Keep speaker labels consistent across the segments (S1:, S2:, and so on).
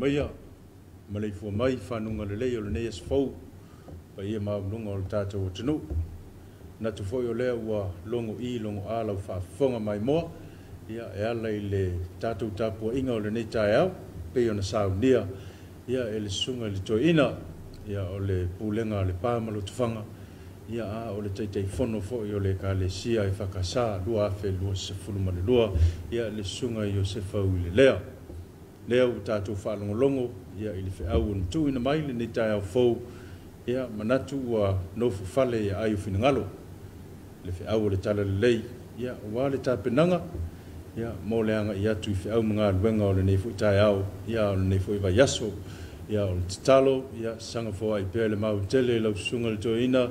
S1: maia, maleifua mai i fanuga lelei o lenei aso fou, paia maualuga o le tatou atunuu. Manatu foi o lea ua logo'i logo'a lau faafofoga maimoa, ia, e ala i le tatou tapuaiga o lenei taeao, pei ona saunia, ia, e le susuga i le Toeaina, ia, o le Pulega a Lepa ma Lotofaga, ia, a o le Taitaifono foi o le Ekalesia EFKS 2022, ia, le Susuga Iosefa Uilelea. Lea ua tatou faalogologo, ia, i le feau ua na tuuina mai lenei taeao fou, ia, manatu ua nofofale i aai o finagalo le feau o le talalelei, ia, aua le tapenaga, ia, mo le agai atu i feau ma galuega o lenei foi taeao, ia, o lenei foi vaiaso. Ia, o le tatalo, ia, saga foai pea le mau tele i lau susuga i le Toeaina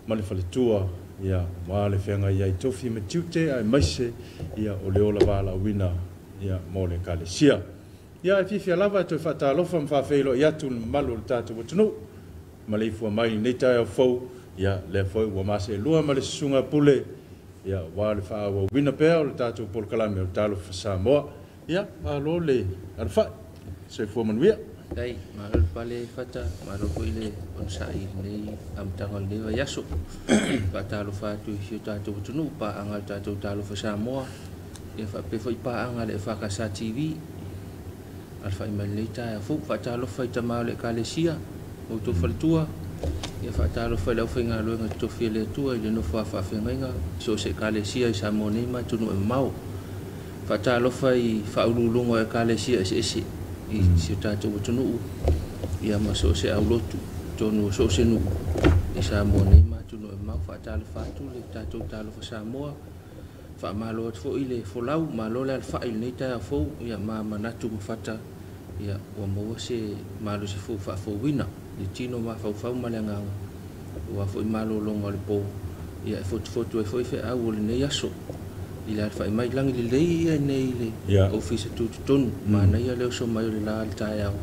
S1: ma le faletua, ia, aua le feagai ai tofi ma tiute aemaise, ia, o le ola valaauina, ia, mo le Ekalesia. Ia, e fiafia lava e toe faatalofa ma faafeiloai atu i le mamalu o le tatou atunuu, maleifua mai i lenei taeao fou, ia, lea foi ua maseelua ma le susuga Pule, ia, aua le faaauauina pea o le tatou polokalame o le Talofa Samoa. Ia, malo le alafai, soifua manuia.
S2: Faafetai, malo le pale Fata, malo foi le onosai i lenei amataga o lenei vaiaso. Faatalofa atu i si o tatou atunuu, paaga le tatou Talofa Samoa, ia faapea foi paaga le EFKS TV. Alafai mai lenei taeao fou. Faatalofa i tama o le Ekalesia, o outou faletua, ia faatalofa i le aufaigaluega totofi a le Atua i le nofo a faafeagaiga i so o se Ekalesia i Samoa nei ma atunuu e mamao. Faatalofa i faauluuluga o Ekalesia eseese i si o tatou atunuu, ia ma so o se aulotu totonu o so o se nuu i Samoa nei ma atunuu e mamao. Faatalofa atu le tatou Talofa Samoa. Faamalo atu foi le folau, malo le alafai i lenei taeao fou, ia ma manatu ma Fata, ia ua maua se malosi fou faafouina le tino mafaufau ma le agaga, aua foi malologa o le po, ia e fotufotu ai foi feau o lenei aso. I le alafai mai lagi lelei ia nei i le ofisa tutotonu, manaia le oso mai o le la le taeao,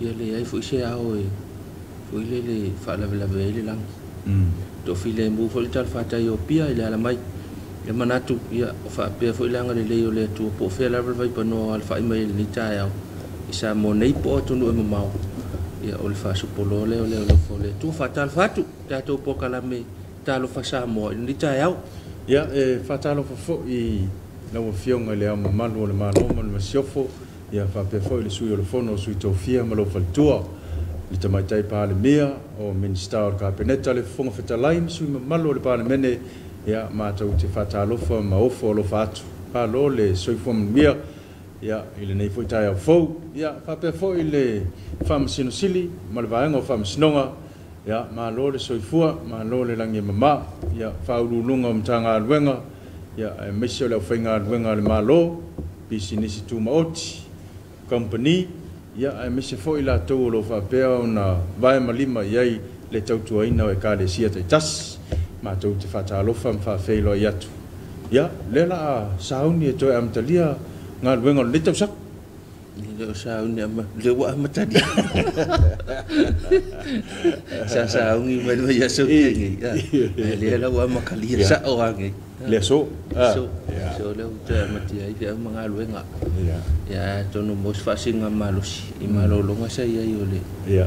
S2: ia leai foi se ao e foi lele faalavelave ai le lagi. Toafilemu foi le talafatai o Apia i le ala mai. Ia manatu, ia, o faapea foi le agalelei o le Atua po o fea lava le vaipanoa o alafai mai i lenei taeao i Samoa nei po o atunuu e mamao, ia o le faasopoloa lea o le alofa o le Atua. Faatalofa atu tatou polokalame Talofa Samoa i lenei taeao.
S1: Ia, e faatalofa foi lau Afioga i le Ao Mamalu o le Malo ma le Masiofo, ia faapea foi le Sui o le Fono o Sui Tofia ma lou faletua, le Tamaitai Palemia, o Minisita o le Kapeneta, le Fofoga Fetalai ma sui mamalu o le Palemene, ia, matou te faatalofa ma ofo alofa atu. Malo le soifua manuia, ia, i lenei foi taeao fou. Ia, faapea foi le Faamasino Sili ma le Vaega o Faamasinoga, ia, malo le soifua, malo le lagi e mama. Ia, faauluuluga o Matagaluega, ia, aemaise o le aufaigaluega a le Malo, pisinisi tumaoti, kamupani, ia, aemaise foi latou o lo o faapea ona vae ma lima i ai le tautuaina o Ekalesia taitasi. Matou te faatalofa ma faafeiloai atu. Ia, lea la a sauni e toe amatalia galuega o lenei tausaga.
S2: E le o sauni lea ua amatalia. Sa sauni mai le vaiaso tea nei, ae lea la ua amatalia sao lava nei.
S1: Le aso.
S2: So, so lea ua toe amatia ai feau ma galuega. Ia, atonu mo se faasiligamalosi i malologa sa i ai o le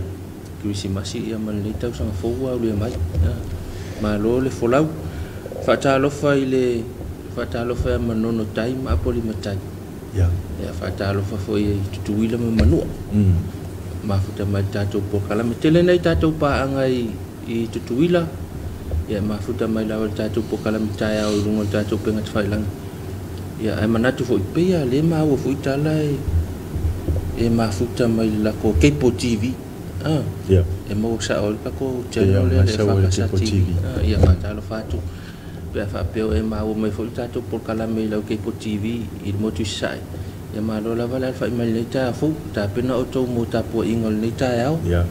S2: Kerisimasi ia ma lenei tausaga fou ua aulia mai. Malo le folau. Faatalofa i le faatalofa ia Manono Tai ma Apolima Tai. Ia faatalofa foi i Tutuila ma Manua. Mafuta mai le tatou polokalame. Tele nai tatou paaga i Tutuila. Ia mafuta mai lava le tatou polokalame taeao i luga o le tatou upega tafailagi. Ia ae manatu foi pei a le maua foi tala e mafuta mai le latou Cable TV. E maua sao ai le tatou channel lea le EFKS TV. Ia faatalofa atu pe a faapea o e maua mai foi le tatou polokalame i lau Cable TV i le motu i Sasae. Ia malo lava le alafai mai lenei taeao fou. Tapena outou mo tapuaiga o lenei taeao. Ia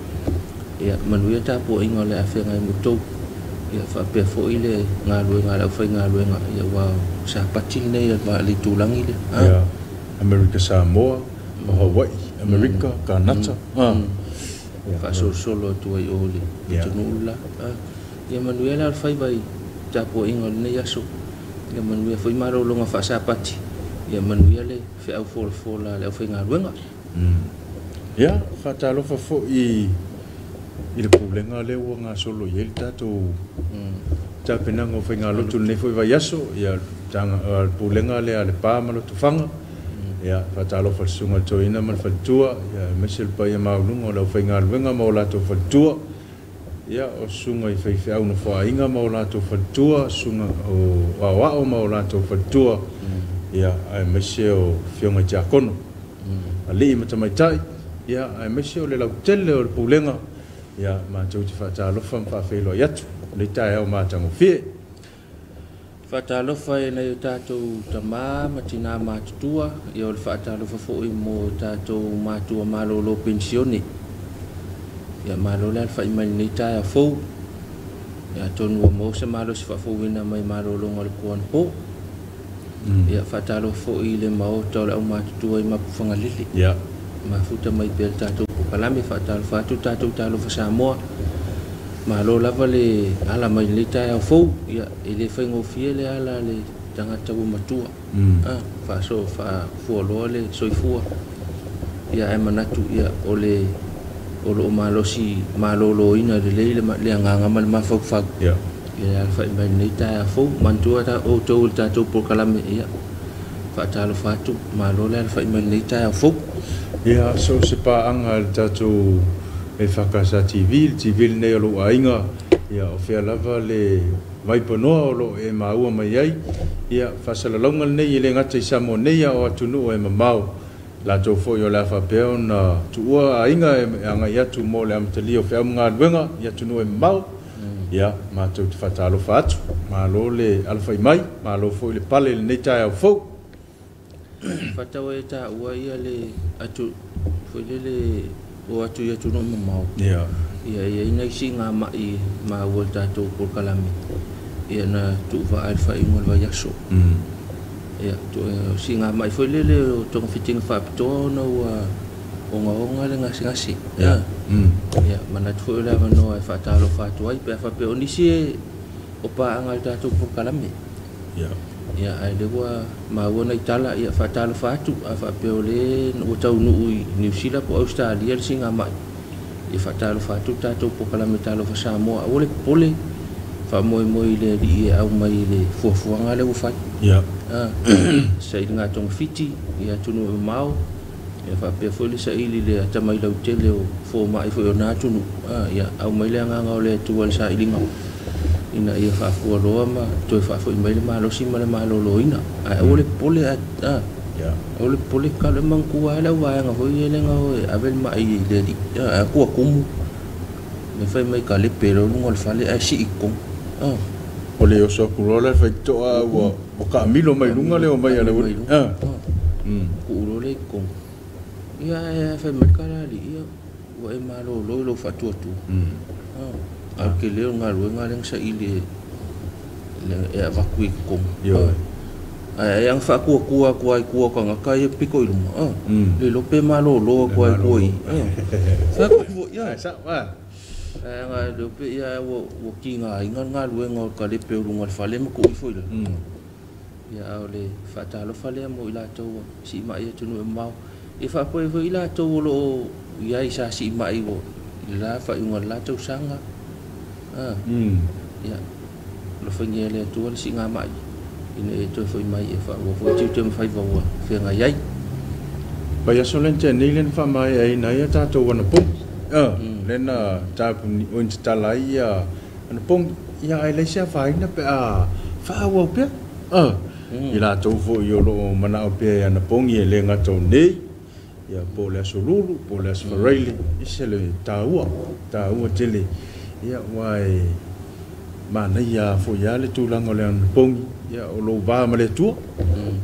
S2: manuia tapuaiga o le a feagai ma outou. Ia faapea foi le galuega a le aufaigaluega, ia ua Sapati lenei a le itulagi lea.
S1: Ia, Amerika Samoa, o Hawaii, Amerika, Kanata.
S2: Faasolosolo atu ai o le atunuu la. Ia manuia le alofaiva i tapuaiga o lenei aso. Ia manuia foi malologa faasapati. Ia manuia le feau folafola a le aufaigaluega.
S1: Ia, faatalofa foi i le pulega lea ua gasolo i ai le tatou tapenaga o faigalotu lenei foi vaiaso, ia le pulega lea a Lepa ma Lotofaga. Ia, faatalofa i le susuga i le toeaina ma le faletua, ia aemaise le paia maualuga o le aufaigaluega ma o latou faletua. Ia, o susuga i faifeau nofoaiga ma o latou faletua, susuga o aoao ma o latou faletua, ia aemaise o afioga i tiakono, alii ma tamaitai, ia aemaise o le lautele o le pulega. Ia, matou te faatalofa ma faafeiloai atu lenei taeao matagofie.
S2: Faatalofa e nai o tatou tamā ma tinā matutua, ia o le faatalofa foi mo tatou matua malolo penisione. Ia malo le alafai mai lenei taeao fou. Ia atonu ua maua se malosi faafouina mai malologa o le po anapo. Ia faatalofa foi i le maota o le aumatutua i Mapuifagalele.
S1: Ia.
S2: Mafuta mai pea le tatou polokalame, faatalofa atu tatou talofa Samoa. Malo lava le ala mai lenei taeao fou. Ia e le faigofie le ala le tagata ua matua. Faaso faafualoa le soifua. Ia ae manatu ia o le o loo malosi maloloina lelei le agaga ma le mafaufau.
S1: Ia.
S2: Ia alafai mai lenei taeao fou. Manatua outou i le tatou polokalame, ia faatalofa atu, malo le alafai mai lenei taeao fou.
S1: Ia, so se paaga le tatou EFKS TV, le TV lenei o lou aiga, ia o fea lava le vaipanoa o loo e maua mai ai. Ia, faasalalauga lenei e le gata i Samoa nei a o atunuu e mamao. Latou foi o le a faapea ona tuua aiga e agai atu mo le amatalia o feau ma galuega i atunuu e mamao. Ia, matou te faatalofa atu. Malo le alafai mai, malo foi le pale i lenei taeao fou.
S2: Fatau e taua ia le atu foi lele o atu i atunuu mamao.
S1: Ia.
S2: Ia e i ai nai siigamai maua i le tatou polokalame. Ia na tuuvaa i le faaiuga o le vaiaso. Ia siigamai foi lele o togafitiga faapitoa ona ua ogaoga le gasegase.
S1: Ia.
S2: Ia manatu foi o le avanoa e faatalofa atu ai pe a faapea o nisi e o paaga i le tatou polokalame.
S1: Ia.
S2: Ia ae lea ua maua nai tala, ia faatalofa atu a faapea o le ua taunuu i Niu Sila po o Ausetalia le siigamai. Ia faatalofa atu le tatou polokalame Talofa Samoa. Aua le popole, faamoemoe i le alii e aumai i le fuafuaga lea ua fai.
S1: Ia.
S2: Sailiga togafiti i atunuu e mamao. Ia faapea foi le saili le atamai lautele o fomai foi o na atunuu. Ia aumai le agaga o le Atua i le sailiga ina ia faafualoa ma toe faafoi mai le malosi ma le maloloina. Ae aua le popole,
S1: Ia.
S2: aua le popole kalo e manatua lava le auvaega foi ia le gao e ave le mai i le alii. Ae atu atumu le fai mai kalepe loa luga o le fale ae sii i totonu.
S1: O le oso atu loa le faitotoa ua kaamilo mai luga le omai a le uli.
S2: Tuu loa lea i totonu. Ia ae fai mai le kalaalii, ia ua e malolo i lou faatuatua. A o le tele o le galuega lea na saili e avatu i totonu.
S1: Ioe.
S2: Ae ana faatuatua atu lava i tua o tagata ia pito i luma. Le iloa pe malolo atu lava i tua i i. Fai atu ai foi, ia.
S1: Ae sao, a.
S2: Ae ana le pe ia ua tigaina le galuega o le kalepe o luga o le fale ma tuu ifo i lalo. Ia a o le faatalofa lea mo i latou ua siimai i atunuu e mamao. Ia faapea foi i latou o loo i ai sa siimai ua i le la faaiuga o le la tausaga. Ia alofagia e le Atua le siigamai ina ia toe foi mai e faaauau foi tiute ma faiva ua feagai ai.
S1: Vaiaso lea na tea nei lea na faamaeaina ai a tatou anapogi. Lea na tapuni oi na tatala ai ia anapogi. Ia ae leai se afaina pe a faaauau pea. I latou foi o loo manao pea e anapogi e le gata o nei, ia po o le aso Lulu, po o le aso Faraile, ese le taua, taua tele. Ia aua e manaia foi lava le tulaga o le anapogi, ia o lou va ma le Atua.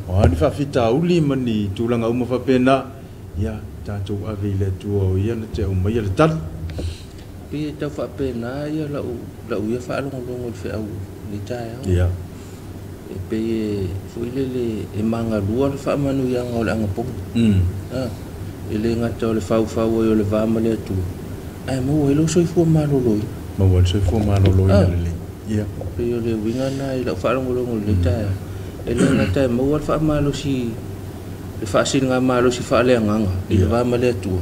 S1: O a ni faafitauli ma ni tulaga uma faapena, ia tatou ave i le Atua o ia na te aumaia le tali.
S2: Pei e tau faapena ia lau ia faalogologo i le feau i lenei taeao.
S1: Ia.
S2: E pei e foi lele e magalua le faamanuiaga o le anapogi. E le gata o le faufau ai o le va ma le Atua, ae maua ai lou soifua maloloina.
S1: Maua le soifua maloloina lelei. Ia.
S2: Pei o le uiga lena i lau faalogologo i lenei taeao. E le gata e maua le faamalosi, le faasiligamalosi faaleagaga i le va ma le Atua,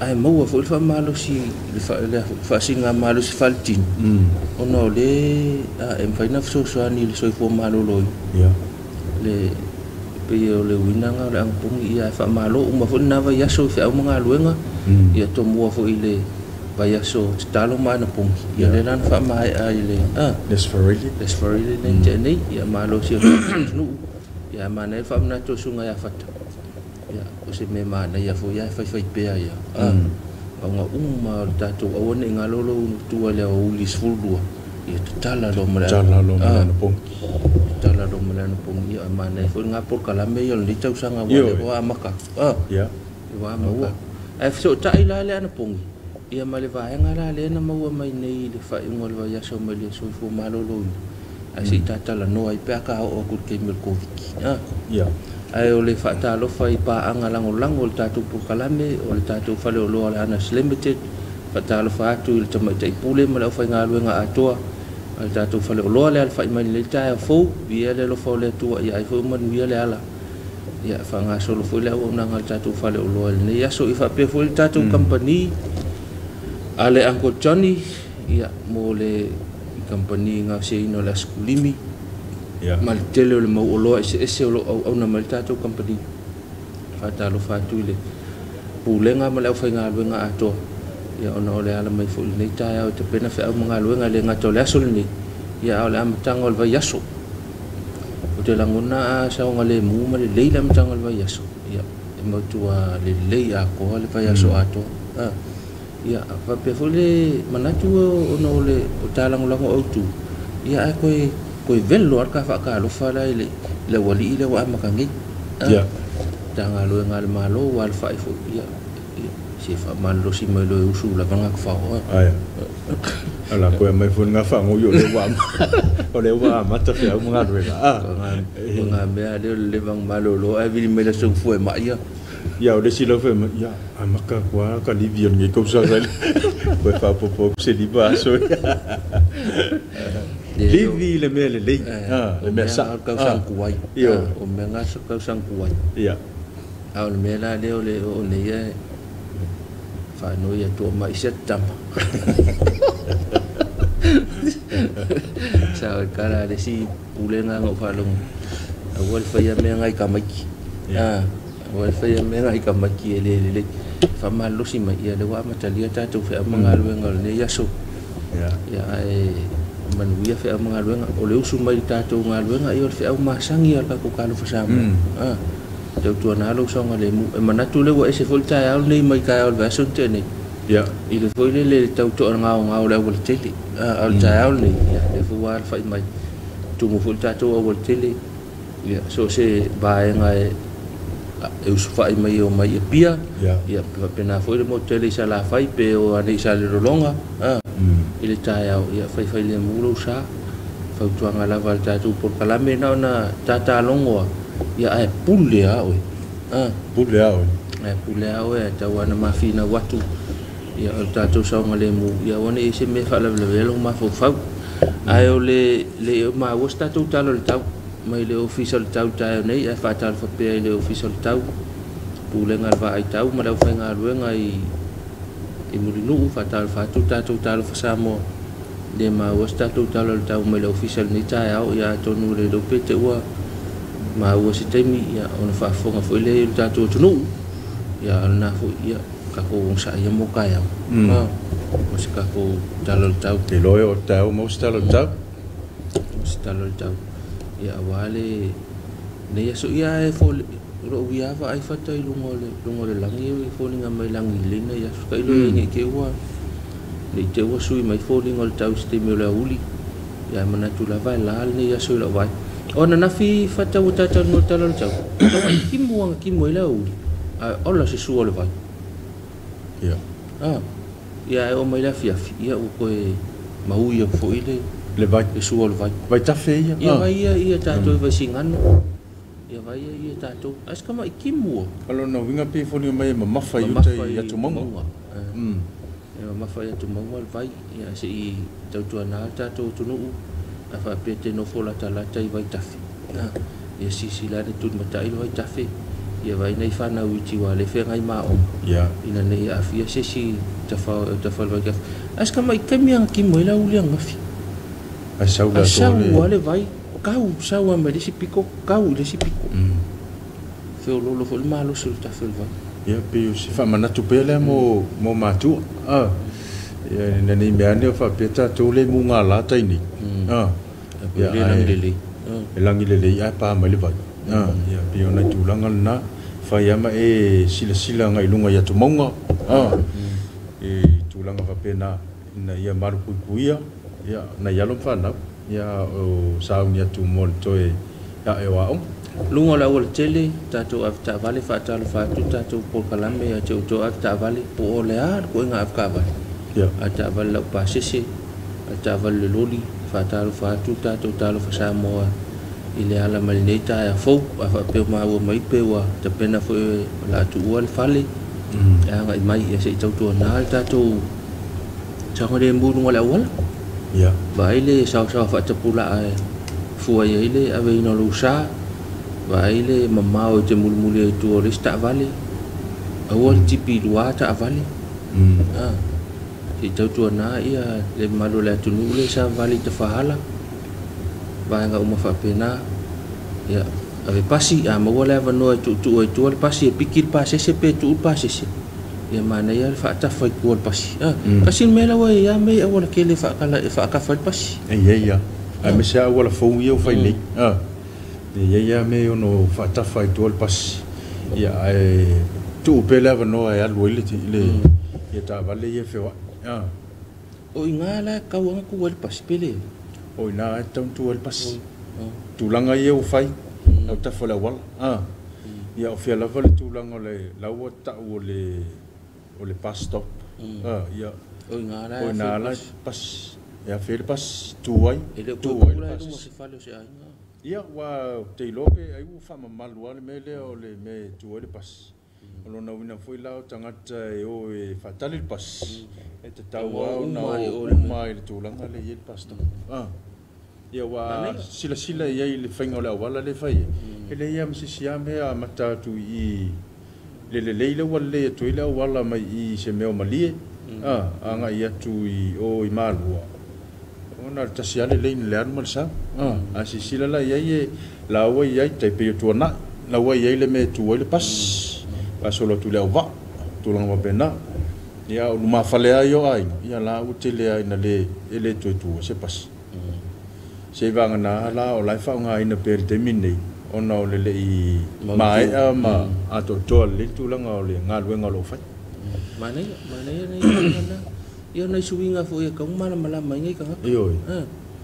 S2: Ae maua foi le faamalosi le faasiligamalosi faaletino ona o lea e mafai ona fesoasoani i le soifua maloloina. Le pei o le uiga o le anapogi ia faamalo uma foi lena vaiaso i feau ma galuega ia tomua foi i le vaiaso tatalo ma anapogi ia lea la na faamaea i le
S1: Le Sfarili
S2: le tea nei ia malosi o le atunuu ia manaia le faamanatu o le susuga ia Fata ia o se mea manaia foi ia faifai pea ia auga uma o le tatou aua ne i galo lou tua i le aoauli 12 ia tatala loa ma le
S1: anapogi.
S2: Tatala loa ma le anapogi ia manaia foi ngā polokalame ia o lenei tausaga ua lea ua amaka. Ua amaka. Ae fesootai la le anapogi ia ma le vaega la lea na maua mai nei i le faaiuga o le vaiaso mai le soifua maloloina. Ae se i tatalanoa ai pe a ka oo atu i le taimi o le Covid. Ae o le faatalofa i paaga lagolago o le tatou polokalame o le tatou faleoloa o le Anas Limited, faatalofa atu i le tamaitai pule ma le aufaigaluega atoa a le tatou faleoloa le alafai mai lenei taeao fou, viia le alofa o le Atua ia ai foi manuia le ala. Ia faagasolo foi le auaunaga a le tatou faleoloa i lenei aso. Ia faapea foi le tatou company a le Uncle Johnny ia mo le company gaosiaina o le Asikulimi ma le tele o le mau oloa eseese o lo o auauna mai le tatou company. Faatalofa atu i le pulega ma le aufaigaluega atoa ia ona o le ala mai foi lenei taeao e tapena feau ma galuega e le gata o le aso lenei ia a o le amataga o le vaiaso. O te lagona a saogalemu ma lelei le amataga o le vaiaso ia e mautua lelei atoa le vaiaso atoa. Ia faapea foi le manatu ona o le o talagolago autu ia ae koe velo a le ka faakalofa la i le aualii lea ua amata nei. Matagaluega a le Malo ua alafai foi ia se faamalolosi mai loa e usu lava gata
S1: Aia. Ala koe mai foi ngā whaango i o le ua o le ua amata feau ma galuega.
S2: O ngā mea lea o le levang malolo ae vili mai le soifua e mai ia.
S1: Ia o le sila foi ia amaka kua ka livi o ngai kausaga koe whaapopo se liva aso. Livi le mea lelei. Le mea sa.
S2: O kausang kuai. O mea ngā sa kausang kuai.
S1: Ia.
S2: A o le mea la lea o le o nei e whanoi atua mai se tama. Sa o kara le si pulenga ngau whalongo. Aua le whaia mea ngai ka maiki. Aua le whaia mea ngai ka maiki e le lele. Whamalosi mai ia le wa amatalia tātou whea mangaluenga o lenei aso. Ia ae manuia whea mangaluenga. O le usu mai tātou ngaluenga ia o le whea masangi a le kako kalofa Samoa. Tau tuana alo saoga lemu. E manatu le ua ese foi le taeao lenei mai taeao le vaiaso na tea nei. I le foi lele tau toagaogao le aualatele. A o le taeao lenei ia lea foi ua alafai mai. Tumu foi le tatou aualatele. Ia so o se vaega e usufai mai o mai Apia. Ia faapena foi le motu tele i Salafai pe o anei sa le lologa. I le taeao ia faifai lemu lou sa. Fautuaga lava a le tatou polokalame na ona tatalogoa. Ia ae pule a oe.
S1: Pule a oe.
S2: Ae pule a oe ae tau ana mafinau atu. Ia o le tatou saogalemu ia aua nei se mea faalavelave ai lou mafaufau. Ae o le maua se tatou tala o le tau mai le ofisa o le tau taeao nei ae faatalofa pea i le ofisa o le tau pulega le vaai tau ma le aufaigaluega i Mulinuu faatalofa atu le tatou talofa Samoa. Le maua se tatou tala o le tau mai le ofisa lenei taeao ia atonu le iloa pe te ua maua se taimi ia ona faafofoga foi lea i le tatou atunuu ia o lena foi ia tatou ogasaia mo taeao. O se tatou tala o le tau.
S1: Te iloa e o taeao maua se tala o le tau.
S2: O se tala o le tau. Ia aua le nei aso ia e fo o lou ia vaai fata i luga o le lagi e foliga mai lagi lelei nai aso. Tailo ia nei te ua nei te ua sui mai foliga o le tau i se taimi o le aoauli. Ia manatu lava e la lenei aso i lau vaai. O ananafi fata ua tatalanoa i le tala o le tau. Tau ai timu aga timu ai le aoauli. Ae ola se sua o le vai. Ia e oo mai le afiafi ia ua toe maui atu foi le
S1: Le vai.
S2: Le sua o le vai.
S1: Vai tafe ia.
S2: Ia vai ia ia tatou i Vaisigano. Ia vai ia ia tatou. Ae se tama'i timu a.
S1: A lona uiga pe foliga mai e mamafa i uta i atumauga.
S2: E mamafa i atumauga le vai. Ia se'i tautuana le tatou atunuu ae faapea te nofo latalata i vaitafe. Ia silasila ane tulimatai le vaitafe. Ia vai nei whanau i tiwa le whengai mā o. Ina nei awhia sesi tawhao e tawhao vai kafi. Aska mai kemi ang ki moe la uli ang ngafi.
S1: Ai sau la
S2: tole. Sau ale vai. Kau sau a mai lesi piko. Kau i lesi piko. Feo lolo fo le malo se le tawhao vai.
S1: Ia pe o se whamanatu pea lea mo mātua. Ia ina nei mea ane o whapea tātou le mu ngā lātai nei.
S2: Ia le langi lelei.
S1: E langi lelei ai pā mai le vai. Ia pe o nai tūlanga lena. Whai ama e sila sila ngai lunga ia tumaunga. E tūlanga whapena ina ia maru kui kuia. Ia na ia lom whanau. Ia o sauni atu mo le toe ia e wā onga.
S2: Lunga la ua tele, tātou awhitawale, whaatalo whaatu, tātou pōkalame, a te uto awhitawale, po o le a, ko inga awhitawale. A tāwale lau pāsese, a tāwale le loli, whaatalo whaatu, tātou tālo whasamoa, i le ala mai nei taea fou, a whaapeo maua mai pe ua, ta pena fo e la atu ua le fale, e anga i mai, ia se i tautua nā le tātou tanga le mbununga le awala. Vai le sao sao whaatapula a fua ia ile, ave ina lo sa, vai le mamao te mulumuli e tua le ta'avale, aua le tipi lua ta'avale. Se i tautua nā ia le malo le atunuu le sa vale i tafahala, vaega uma faapena. Ia ave pasi a maua le avanoa e tuutuu ai tua le pasi e piki le pasese pe tuu le pasese. Ia manaia le faatafa i tua le pasi. Kasi le mea laua e ia mei auala kele faakafa ai le pasi.
S1: E ia ia. Ai me se auala fou ia o fai nei. E ia ia me ono faatafa i tua le pasi. Ia e tuu pe le avanoa e alu ai le ia ta'avale ia feoa'i.
S2: O i ngā la kauanga ku ai le pasi pele.
S1: O ina e tauntu ai le pasi. Tūlanga ia o fai, au tafa le awala. Ia o fia lava le tūlanga o le laua tau o le bus stop. Ia.
S2: O ina la
S1: o ina la bus. Ia fia le bus, tu ai.
S2: E le tu ai le bus. Se fale o se aiga.
S1: Ia wa te iloa pe ai ua whamamalu ale me lea o le me tu ai le bus. O lona wina foi lao tangata e o e whatali le bus. E te tau au na o uma i le tūlanga le i le bus stop. Ia wa sila sila ia i le whainga o le awala le whai. E le ia masisi a mea mata atu i le le leile ua le atu i le awala mai i se mea o malie. Anga i atu i o i malua. Ona le tasi ale leini le anu ma le sau. A sisila la ia i la ua i ai taipe o tuana. La ua i ai le mea tu ai le pas. Pasolo atu le au vaa. Tūlanga wapena. Ia o lumawhalea i o ai. Ia la ua tele ai na le e le tue tua se pas. Se vanga nā la o lai whaonga ina pere te minei. Ona o le lei maea ma atotoa le tūlanga o le ngā luenga o lo whai.
S2: Manaia nei ia nei suinga fo ia kau malamalama ingai kangaka.
S1: Ioe.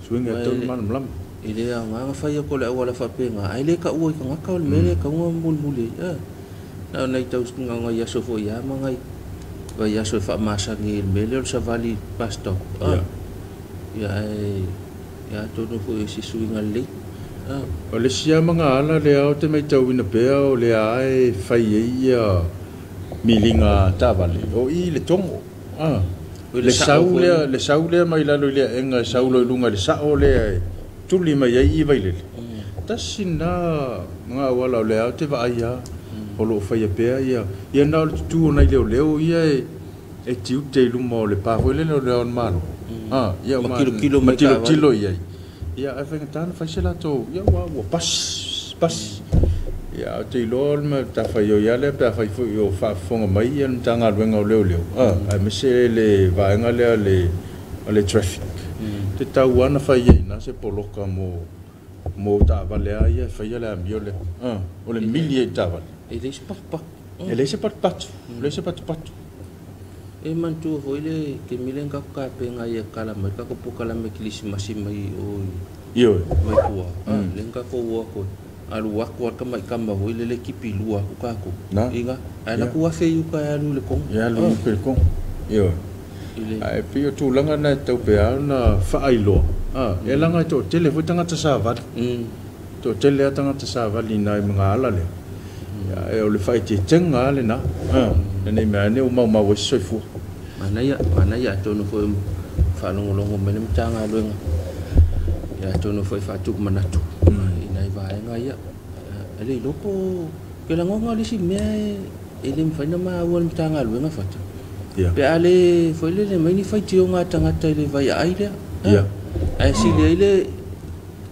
S1: Suinga tau malamalama.
S2: I le au ngā whai o le awala whapenga. Ai le ka ua i kangaka o le mele ka ua mulmuli. Na nei tau ngā ia so fo ia mangai. Vai ia so whaamasangi i le mele o le savali bus stop. Ia e ia tonu fo i si suinga lei.
S1: O le sia mga ala le ao te mai tau ina pea o le ae whai e ia milinga tāwale. O i le tongo. Le sau lea mai lalo i lea enga e sau loi lunga le sao lea e tuli mai ai i vailele. Tasi nā mga awala o le ao te vaai a o loo whai a pea ia. Ia nā o le tutu o nai leo leo ia e tiute i luma o le pāhoi lele o le ao malo. Ia o matilotilo i ai. Ia ai whainga tāna whai se lātou. Ia ua pas, pas. Ia o te iloa o le ma tawhai o ia lea pe a whai fo i o whaafonga mai ia le matanga luenga o leo leo. Ai mese le vaenga lea le traffic. Te tau ana whai e ina se poloka mo tāwale a ia whai le amio lea. O le mili e tāwale.
S2: E le se patupatu.
S1: E le se patupatu. Le se patupatu.
S2: E mantua foi le ke mile nga ka pe nga ia kala mai ka ko pokalame kilisimasi mai o
S1: Ioe.
S2: Mai tua. Le nga ko ua ko alu aku ka mai kamba foi le le kipi lua ku ka ko. Inga ai la ku afe yu ka alu le kong.
S1: Ia alu le kong. Ioe. Ai pio tūlanga na tau pe au na whaailoa. E langa i tō tele foi tangata sāvali. Tō tele a tangata sāvali nā i mga ala lea. E o le whai te tenga ale nā. Nei mea ne o mau mau e soifua.
S2: Manaia tonu foi whaalongolongo mele mtanga luenga. Ia tonu foi whaatuku manatu. I nai vaenga ia. Ele loko Ke lagona o le isi mea e le mafai ona maua e le Matagaluega fata.
S1: Ia.
S2: Pe a le foi lele mai ni faitioga a tagata i le vaiaai lea.
S1: Ia.
S2: Ae sili ai le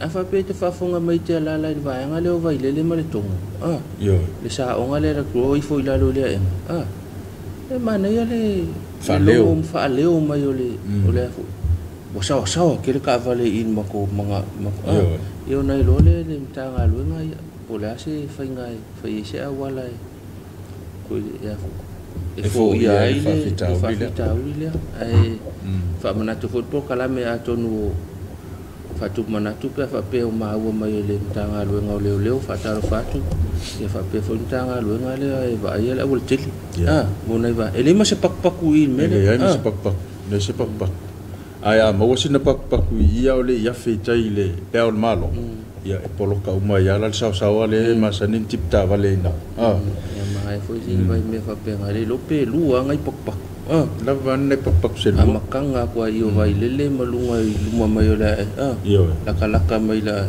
S2: a faapea e te faafofoga mai te alaala i le vaega lea o Vailele ma le Togo.
S1: Ioe.
S2: Le saoga lea e alu atu loa ifo i lalo i le aega. E manaia le
S1: Faaleo.
S2: logo faaleo mai o le o le a foi. Ua saoasaoa tele taavale i le matou maga
S1: Ioe.
S2: Ia ona iloa lea e le Matagaluega ia po o le a se faiga e fai ai se auala e foi e a foi e
S1: E foia
S2: foia
S1: ai
S2: ai
S1: le
S2: le
S1: faafitauli lea.
S2: Faafitauli lea. Ae faamanatu foi le polokalame atonu o faatupu manatu pe a faapea o maua mai e le Matagaluega o Leoleo faatalofa atu ia faapea foi le Matagaluega lea e vaaia le aualatele.
S1: Ia.
S2: Mo nai va e leai ma se pakupaku i le mea
S1: E
S2: lea.
S1: leai ma se pakupaku, leai se pakupaku. Ae a maua sina pakupaku i ia o le i afe i tai i le le ao o le Malo, ia e poloka uma ai lava la le saosaoa lea e masani ona tipi taavale ai i ina.
S2: Ia ma foi si vai mea faapena le iloa pe lua nai pakupaku.
S1: Lava ana nai pakupaku se lua.
S2: Amataga atu ai o Vailele ma luga i luma mai o le ae.
S1: Ioe.
S2: Lakalaka mai la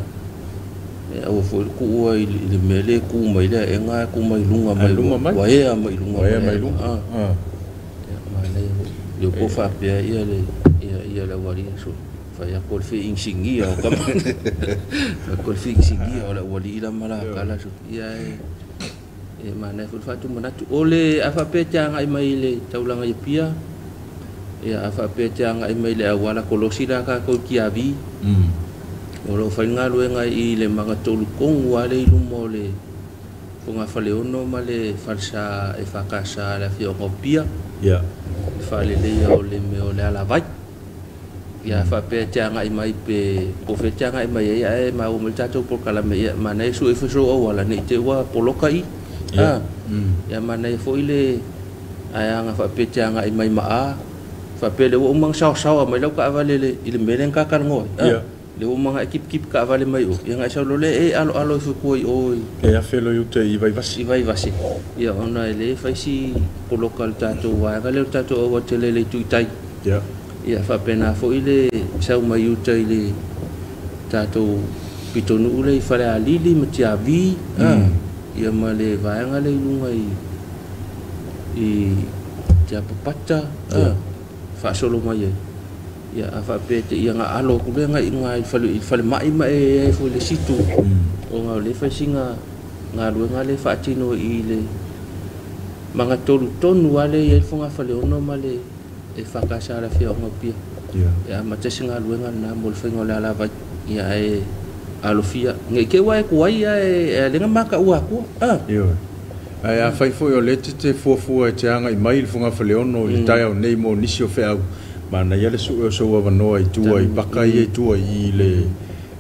S2: e aua foi le tuua i le mea lea e tu mai le aega e tu mai luga
S1: Ae
S2: mai
S1: luma mai.
S2: Ua ea mai luga
S1: Ua ea
S2: mai
S1: mai luga.
S2: Ia manaia foi. Leo po faapea ia le ia ia le aualii so fai atu o le feiinisinia o tama. Fai atu o le feiinisinia o le aualii la ma lakala so ia e e manaia foi le faatumanatu. O le a faapea e te agai mai i le taulaga i Apia, ia a faapea e te agai mai i le auala kolosi la tatou i Tiavi, o lo o fai le galuega i le magatolu tonu lava lea i luma o le Fogafaleono ma le falesa e FKS a le afioaga o Apia, le faaleleia o le mea o le alavai. Ia a faapea e te agai mai pe po o fea e te agai mai ai ae maua mai le tatou polokalame ia manaia sue ifo sou auala ne i te i ua poloka i. Ia manaia foi le ae aga faapea e te agai mai ma a faapea le ua uma ona saosaoa mai lau taavale i le mea lea na ta talanoa ai. Le ua uma ona e kipikip taavale mai o ia ona e sau loa lea e aloalo ifo i tua i o i
S1: E afe loa i uta i Vaivase.
S2: I Vaivase. Ia ona e le fai si poloka le tatou vaega lea o le tatou aualatele i le itu i tai. Ia faapena foi le sau mai uta i le tatou pitonuu lea i Falealili ma Tiavi, ia ma le vaega lea i luga i Tiapapata, faasolo mai ai. Ia a faapea e te ia na alo atu lea agai i uga i le falemai ma e ai foi i le situ ona o lea e fai sina galuega lea e faatino i le magatolu tonu lava lea e i ai le Fogafaleono ma le e FKS a le afioaga o Apia. E amata se galuega lena mo le faiga o le alavai. Ia ae alofia ne i te i ua e tuai ae e alega mataua atua.
S1: Ioe. Ae afai foi o lea e te fuafua e te agai mai i le Fogafaleono i le taeao nei mo nisi o feau, manaia le sue o sou avanoa i tua i paka ia i tua i le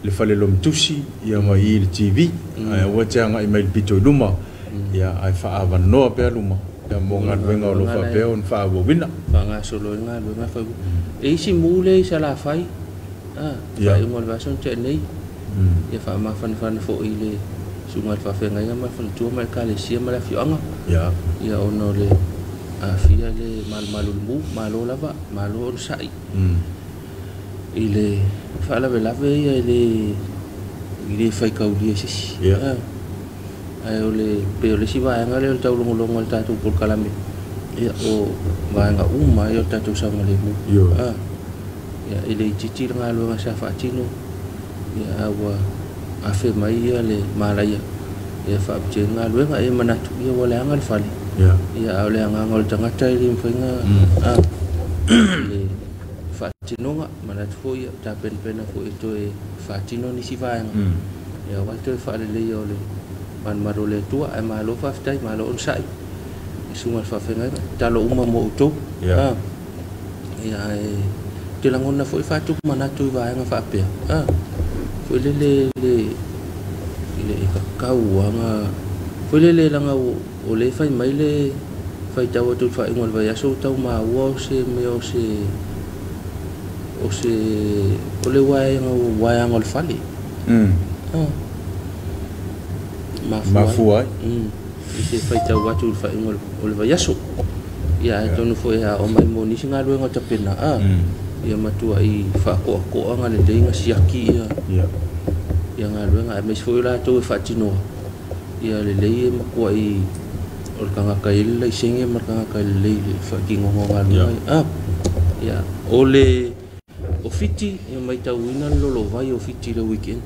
S1: le fale lomitusi ia ma i le TV, ae aua e te agai mai i le pito i luma, ia ae faaavanoa pea luma ia mo galuega o lo o faapea ona faaauauina.
S2: Faagasolo ai le galuega fai. E isi mu lea i Salafai, faaiuga o le vaiaso na tea nei, ia faamafanafana foi i le susuga i le faafeagaiga ma le faletua ma le ekalesia ma le afioaga. Ia ona o le aafia le malumalu i le mu, malo lava, malo onosai. I le faalavelave ia e le faitaulia e se isi. Ae o le pei o le isi vaega lea o le taulogologo a le tatou polokalame, ia o vaega uma ia o le tatou saogalemu. Ia e le itiiti le galuega sa faatino, ia a ua afe mai ia le malaia ia faaautia ai le galuega. E manatu ia ua leaga le fale, ia a o le agaga o le tagata e le mafai ona le faatinoga. Manatu foi ia tapenapena foi e toe faatino nisi vaega ia aua le toe faaleleia o le malumalu o le Atua. Ae malo faafetai, malo onosai i susuga i le faafeagaiga, tatalo uma mo outou. Ia ae ou te lagona foi faatupu manatu i vaega faapea. Foi lele le i le e tatau lava foi lele leaga o lea e fai mai le faitau atu i le faaiuga o le vaiaso ua tau maua o se mea o se o se o le vaega o le fale. Mafua
S1: Mafua ai.
S2: I se faitau atu i le faaiuga o le vaiaso. Ia ae atonu foi a oo mai mo nisi galuega o tapena ia matuai faatoatoaga lelei na siaki ia ia galuega aemaise foi o latou e faatinoa. Ia lelei e matua'i o le tagata e i ai le laisene ma le tagata e lelei i le faatinoga o galuega. Ia o le o Fiti e matauina le lolovai o Fiti i le weekend.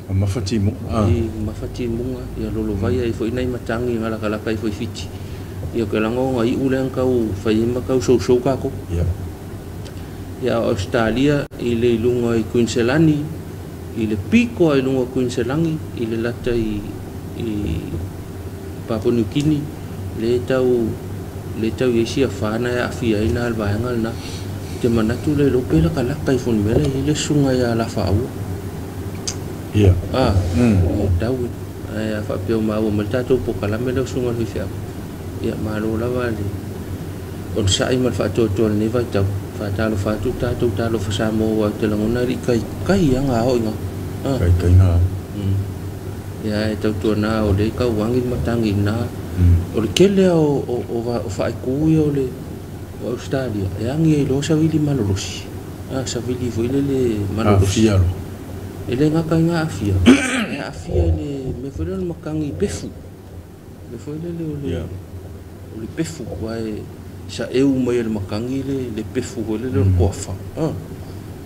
S1: Mamafa timuga.
S2: I mamafa timuga ia lolovai ai foi nai matagi na latalata ai foi i Fiti. Ia ou te lago ona iu lea na tau fai ai ma tau sousou tatou. Ia o Ausetalia i le iluga i Kuiniselani i le pito lava i luga o Kuiniselani i le lata i Papua Niu Kini lea e tau lea e tau i ai sia fa na e aafia ai na le vaega lena. Ou te manatu le iloa pe latalata ifo i le mea la e i ai le susuga ia Lafaaua. I Darwin. Ae a faapea ua maua mai le tatou polokalame lea o susuga i le faifeau, ia malo lava le onosai ma le faatoatoa i lenei vaitau. Faatalofa atu le tatou talofa Samoa aua ou te lagona e le i taitai lava ona ao i ina.
S1: Taitai na ao.
S2: Ia ae tautuana o lea e tauagi le matagi i ina. O le tele lava o faaitu ia o le o Ausetalia e agi ai loa savili malolosi. Savili foi lele malolosi.
S1: Aafia loa.
S2: E le gata i na aafia, ae aafia i le mea foi lea o le matagi pefu. Mea foi lele o le o le pefu aua e saeu mai e le matagi le pefu foi lele o le toafa.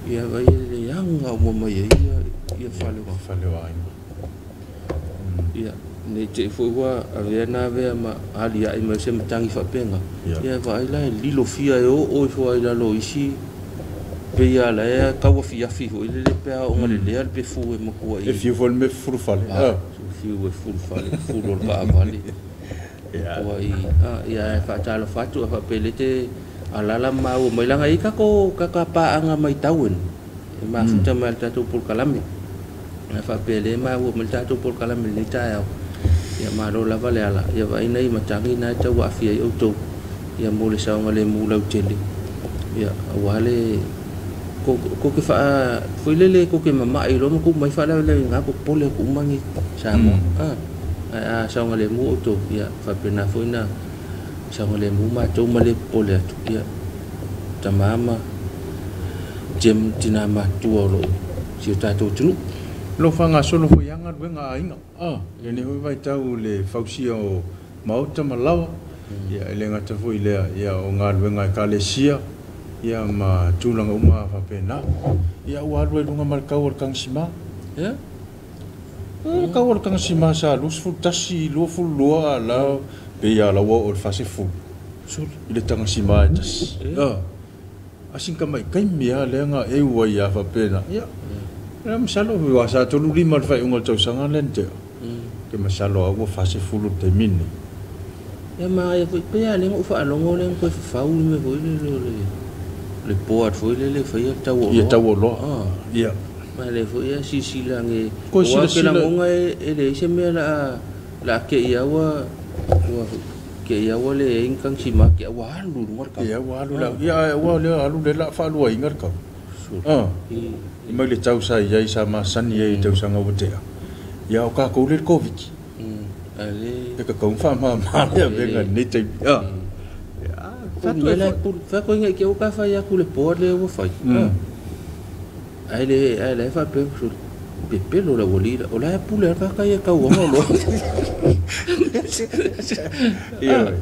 S2: Ia vaai e leaga uma mai ai ia fale o
S1: Fale o aiga.
S2: Ia ne i te i foi ua avea na avea ma aliae mai se matagi faapena. Ia vaai la e lilofia e oo ifo lava i lalo o isi pei lava o la e tau afiafi foi lele pe a oo ina lelea le pefu e matua
S1: E
S2: i.
S1: fiu foi le mea fulufale.
S2: Fiu e fulufale, fulu o le taavale. Matua i ia ae faatalofa atu a faapea lea e te alaala ma maua mai leaga e i ai tatou paaga mai Darwin e mafuta mai i le tatou polokalame. A faapea lea e maua mai le tatou polokalame i lenei taeao, ia malo lava le ala. Ia vaai nai matagi na e tau aafia ai outou ia mo le saogalemu lautele. Ia aua le tou te faa foi lele tou te mama'i loa ma tuu mai faalavelave i ina popole atu uma nei Samoa. Ae a saogalemu outou, ia faapena foi na saogalemu matou ma le popole atu. Ia tama ma Jem tina matutua o loo si o tatou atunuu.
S1: Lo faagasolo foi lava galuega a aiga. I lenei foi vaitau i le fausia o maota ma laoa, ia e le gata foi i lea, ia o galuega a Ekalesia, ia ma tulaga uma faapena. Ia ua alu ai i luga ma le tau o le tagasima. O le tau o le tagasima sa 21, 22 a la pei lava la ua oo i le 40 i le tagasima e tasi. Asin ka mai taimi lava lea na eu ai lava faapena. Ia, masalo aua sa 35 i le faaiuga o le tausaga lea na tea. Ke masalo lava ua 40 i le taimi lenei.
S2: Ia manaia foi pei lava lea na ou faalogo lea na toe fafau le mea foi lele o le board foi lele e faia le tau o
S1: oloa. Ia tau o oloa. Ia.
S2: Ma lea foi e silasila ane
S1: Koe
S2: aua ou te
S1: silasila.
S2: lagona e leai se mea o le a te i lava ua te i lava ua leai ni tagasima te i ua alu i luga le tau.
S1: Ia ua alu la, ia ae ua lea alu lea o le a faaluaina le tau. Mai le tau sa i ai sa masani ai i tausaga ua tea. Ia o tatou lea i le Koviti. E tatau ona faamama le avega i lenei taimi.
S2: Fai atu ai nei te i ua ta fai atu i le board lea ua fai. Ae le ae la e faapea sole pepelo le aualii la o la e pule lava le tagata ia i tauaga o loa.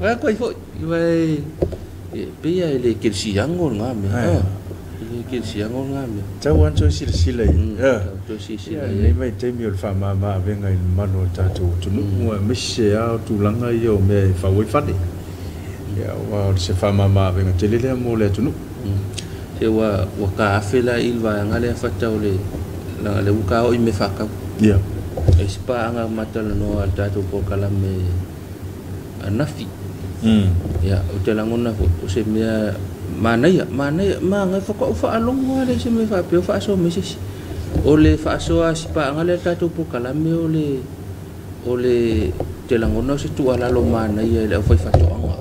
S2: Fai atu ai foi aua e pei lava e le kerisiano lena mea. E le kerisiano lena mea.
S1: Tau lava ona toe silasila i ai.
S2: Tau toe silasila i ai.
S1: Lenei vaitaimi o le faamama avega i le mamalu o le tatou atunuu aemaise lava o tulaga ia o mea e fau ai fale. Ia aua o se faamama avega tele lea mo le atunuu.
S2: Se ua ua taafe la i le vaega lea fata o le leaga o lea ua tao'i i mea faatau. E isi paaga matalanoa a le tatou polokalame anafi. Ia ou te lagona foi o se mea manaia, manaia, manaia faatoa ou faalogo lava lea i se mea faapea o faasoa mai se isi. O le faasoa a si paaga lea a le tatou polokalame o le o le ou te lagona o se tuualalo manaia i le aufaifaatoaga.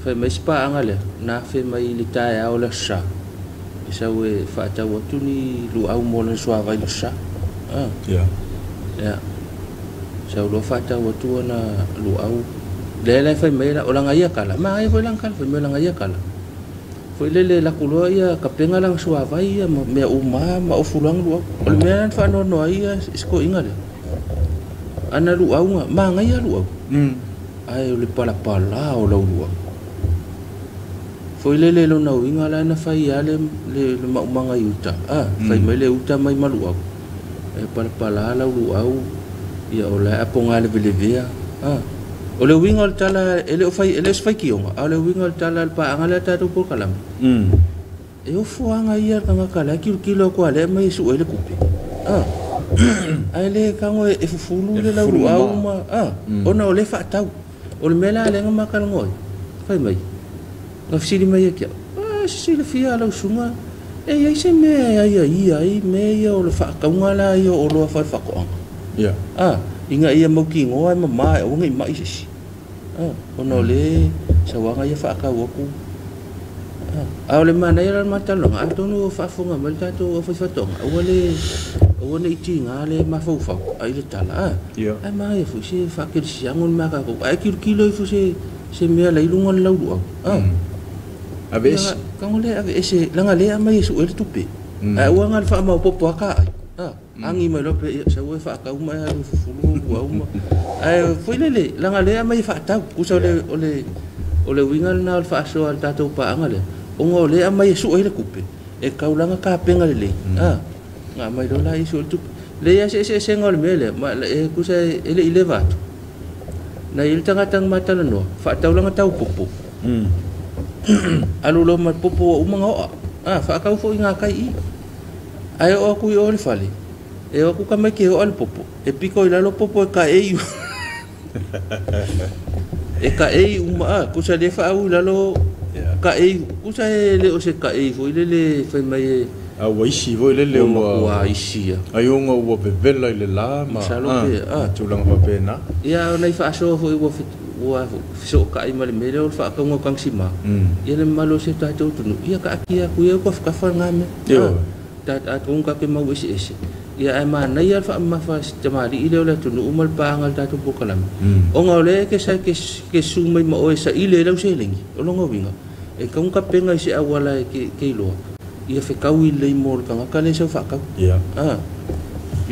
S2: Fai mai si paaga lea, na afe mai i le taeao o le Aso Sa, e sau e faatau atu ni luau mo lana suavai i le Aso Sa. Ia, sau loa faatau atu ana luau. Lea la e fai mai o lana ia tala, manaia foi lana tala, fai mai o lana ia tala. Foi lele la kuloa ia kapenga langa suavai ia mea uma ma ofuluanga luau. O le mea na faanoanoa ai ia sikoiga lea. Ana luauga, magaia luau. Ae o le palapala o lau luau. Foi lele lona uiga la na fai a le maumaga i uta. Fai mai le uta mai ma luau. E palapala lau luau ia o la aponga le velevea. O le uiga o le tala e le o fai e le o se faitioga, a o le uiga o le tala le paaga lea tatou polokalame. E ofoaga ia le tagata la e kilokilo atu a lea mai e sue le tupe. Ae le tago e fufulu le lauluau ma ona o le faatau. O le mea la lea na matalanoa ai. Fai mai. Na fesili mai ia ki au. Silafia lau susuga e iai se mea e aiaia ai mea ia o le faatauga la ia o oloa faale-faatoaga. Ina ia mautinoa e mama e aua ne i mai se isi. Ona o le sauaga ia faatau atu. A o le manaia la o le matalanoaga, atonu o faafofoga mai le tatou aufaifaatoaga, aua le aua ne i tiga le mafaufau ai le tala. Ae manaia foi se faakelesiano le mea a tatou. Ae kilokilo ifo se mea la i luga o le lauluau.
S1: Ave ese.
S2: Tago le ave ese, leaga le aumai e sue le tupe. Ae aua na o le faamaopoopo lava ta ai. Agi mai loa pe ia sau e faatau mai alu fufulu luau ma. Ae foi lele, leaga le aumai e faatau. Tusa o le uiga lena o le faasoa a le tatou paaga lea, ona o lea aumai e sue le tupe, e taulaga tapena lelei. Na aumai loa la i sue le tupe. Leai lava se eseesega o le mea lea, ma e tusa e le i leva atu. Na i ai le tagata na matalanoa, faataulaga tau popo. Alu loa ma le popo ua uma ona oa. Faatau foi i gatai i i. Ae oo atu i o i le fale, e o atu tamaiti e oa le popo, e pito i lalo popo e kaei. E kaei uma, tusa lea faau i lalo kaei, tusa e le o se kaei foi lele fai mai e
S1: A ua isi foi lele
S2: ua matua isi ia.
S1: Ai ona ua vevela i le la ma
S2: Masalo pe
S1: tulaga faapena.
S2: Ia o nai faasoa foi ua ua fesootai ma le mea lea o le faatauga o tagisima. Ia le mamalu o si o tatou atunuu, ia taatia atu ia tafatafa lena mea. Atonu tatou te mau eseese. Ia ae manaia le faamamafa a si tamalii lea o le atunuu ma le paaga o le tatou polokalame. Ona o lea e ke ke susu mai ma oe e saili ai lau seleni. O lona uiga, e tatau ona tapena i se auala e ke iloa, ia fetaui lelei mo le tagata lea e sau faatau. Ia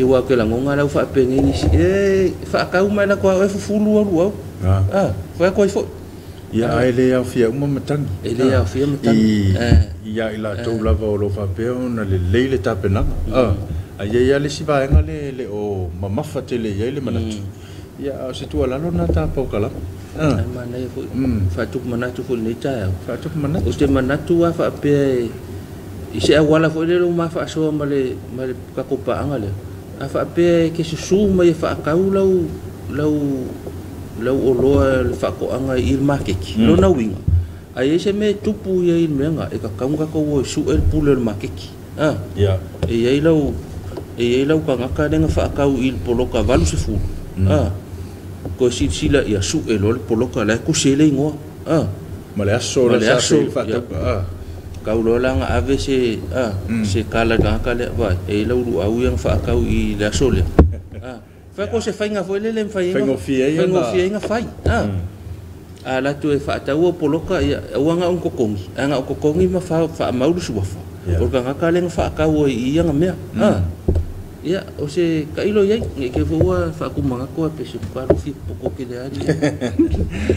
S2: aua ou te lagona lau faapenei nisi, e faatau mai latou a oe fufulu alu au. Fai atu ai foi.
S1: Ia, ae le aofia uma matagi.
S2: E le aofia matagi.
S1: I ia i latou lava o lo o faapea ona lelei le tapenaga. Ae i ai lava le isi vaega le le o mamafa tele i ai le manatu. Ia, a o se tuualalo lena ta polokalame.
S2: Ae manaia foi, faatupu manatu foi i lenei taeao.
S1: Faatupu manatu.
S2: Ou te manatu lava faapea i se auala foi lele ua ma faasoa ma le tatou paaga lea, a faapea e te susu mai e faatau lau lau lau oloa le faatoaga i le maketi. Lona uiga, a i ai se mea e tupu ia i le mea lena, e tatau ona tatou o e sue le pule o le maketi. E i ai lau e i ai lau tagata lea na faatau i le poloka 80. Toe silasila ia sue loa le poloka la e tusi ai le igoa.
S1: Ma le aso
S2: Ma
S1: la
S2: le
S1: sa
S2: aso,
S1: fai le faatauga.
S2: Tau loa la na ave se se kala i le tagata lea, vaai, e i ai lau luau ia na faatau i le aso lea. Fai atu o se faiga foi lele e mafai ai ona
S1: Faigofie ai ona
S2: faigofie ai ona fai. A latou e faataua poloka, ia, aua na o ni totogi, ae na o totogi ma faamau le suafa. O le tagata lea na faatau ai i ia na mea. Ia, o se tailo i ai, ne i te i foi ua faatumanatu a pe se alu fia popo tele ali.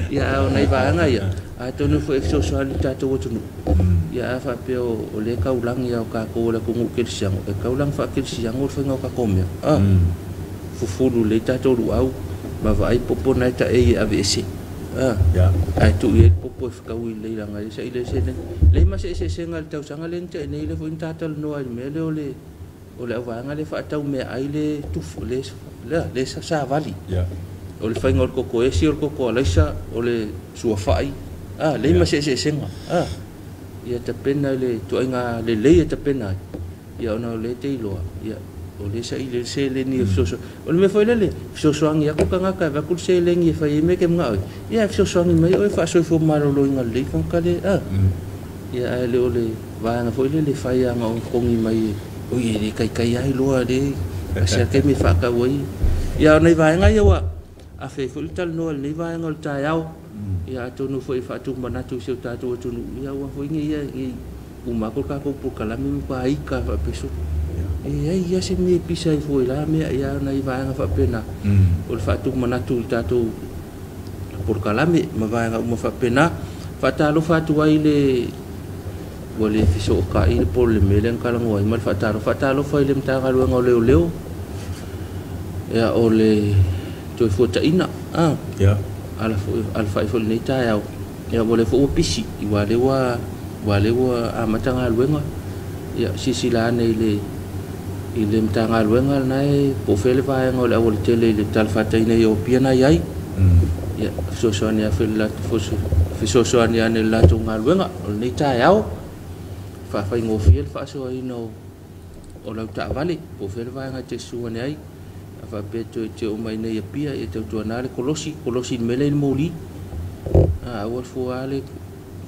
S2: Ia, a o nai vaega ia, atonu foi e fesoasoani i le tatou atunuu. Ia, a faapea o lea e taulagi lava o tatou o le atunuu kerisiano, e taulagi faakerisiano le faiga o tatou mea. Fufulu lelei tatou luau, ma vaai popo na e taei e aveese. Ae tuu i ai le popo e fetaui lelei leaga e le saili ai se seleni. Leai ma se eseesega i le tausaga lea na tea nei lea foi na talanoa ai i le mea lea o le o le auvaega lea e faatau meaai le tufu le le savali. O le faiga o le koko esi, o le koko alaisa, o le suafa'i, leai ma se eseesega. Ia tapena i le ituaiga lelei e tapena ai, ia ona o lea e te iloa, ia o lea e saili ai le seleni e fesoasoani. O le mea foi lele, fesoasoani atu tagata e avatu le seleni e fai ai mea e te manao ai, ia ae fesoasoani mai oe e faasoifua maloloina lelei le tagata lea. Ia ae le o le vaega foi lele e fai lava na ona totogi mai e oi e le taitai lava iloa le a se taimi e faatau ai. Ia o nai vaega ia ua afe ai foi le talanoa i lenei vaega o le taeao. Ia atonu foi faatumanatu i si o tatou atunuu, ia aua foi nei ia nei uma atu le tatou polokalame ma paika faapeso. E ai ia se mea e pisa ai foi la mea ia nai vaega faapena. O le faatumanatu i le tatou polokalame ma vaega uma faapena. Faatalofa atu ai le ua le fesootai le po o le mea lea na talanoa ai ma le faatalofa. Faatalofa i le Matagaluega o Leoleo, ia o le Toefuataiga, alafai foi lenei taeao. Ia ua le foi ua pisi, ua le ua amata galuega. Ia silasila ane i le Matagaluega lena e po o fea le vaega o le aualatele i le talafatai nei o Apia na i ai. Ia fesoasoani ane i le latou galuega. O lenei taeao, faafaigofie le faasoaina o lau taavale, po o fea le vaega e te susu ane ai. A faapea toe te oo mai nei Apia, ia tautuana le kolosi i le mea lea i le moli. Aua le fua le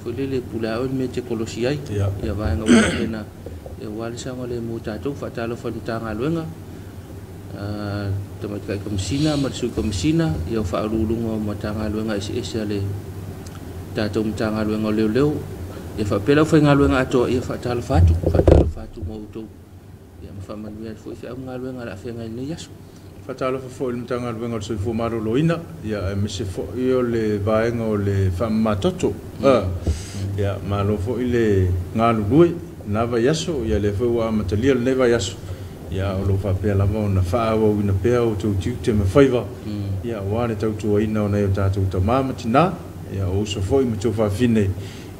S2: foi lele pule ao le mea te kolosi ai. Ia vaega uma faapena. Ia ua le saogalemu tatou. Faatalofa i le Matagaluega, Tamaitai Komesina ma le Sui Komesina, ia o faauluuluga o Matagaluega eseese a le tatou Matagaluega o Leoleo. Ia faapea le aufaigaluega atoa, ia faatalofa atu ma outou. Ia ma faamanuia foi feau ma galuega o le a feagai i lenei aso.
S1: Faatalofa foi i le Matagaluega o le Soifua Maloloina, ia aemaise foi o le vaega o le faamamatoto. Ia malo foi le galulue na vaiaso, ia lea foi ua amatalia lenei vaiaso. Ia o lo o faapea lava ona faaauauina pea o outou tiute ma faiva, ia aua le tautuaina o nai o tatou tamā ma tinā, ia o uso foi ma tuafafine,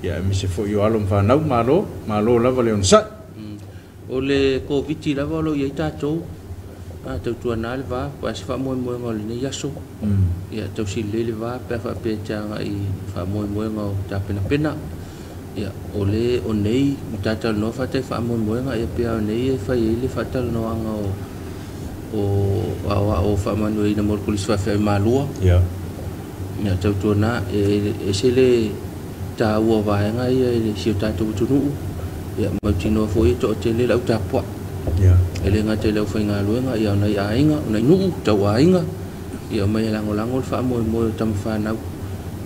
S1: ia aemaise foi o alo ma fanau. Malo, malo lava le onosai.
S2: O le Koviti lava o lo o i ai tatou, tautuana le va, po o se faamoemoega o lenei aso. Ia tausilelei le va pe a faapea te agai i faamoemoega o tapenapena. Ia o le o nei ua tatalanoa faata'i faamoemoega, ia pea o nei e fai ai le faatalanoaga o aoao faamanuiaina mo le Kolisi Faafeai Malua. Ia tautuana e ese le taua o vaega ia i le si o tatou atunuu. Ia mautinoa foi e toatele le au tapuai. E le gata i le aufaigaluega, ia o nai aiga, o nai nuu, tauaiga, ia mai e lagolago le faamoemoe o tamafanau.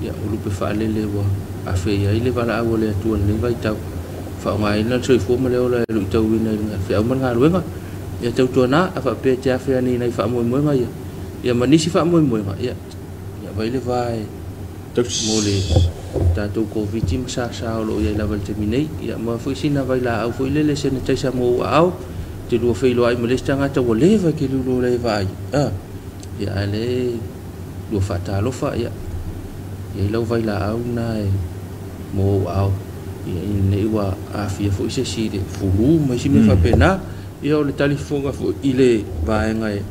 S2: Ia o lupe faalele ua afe i ai le valaau o le Atua i lenei vaitau. Faaaogaina le soifua ma le ola e luitauina i le feau ma le galuega. Ia tautuana a faapea te afe ane i nai faamoemoega ia. Ia ma nisi faamoemoega, ia vai le va e mo le tatou Koviti ma sasa o lo o i ai lava i le taimi nei. Ia ma foi sina vailaau foi lele sanitizer mo ou aao, te lua feiloai ma le isi tagata ua leva i ke liulo le vaai. Ia ae le lua faatalofa, ia i lau vailaau na e mo ou aao. Ia ina nei ua aafia foi se isi i le fulu ma isi mea faapena. Ia o le talifofoga foi i le vaega e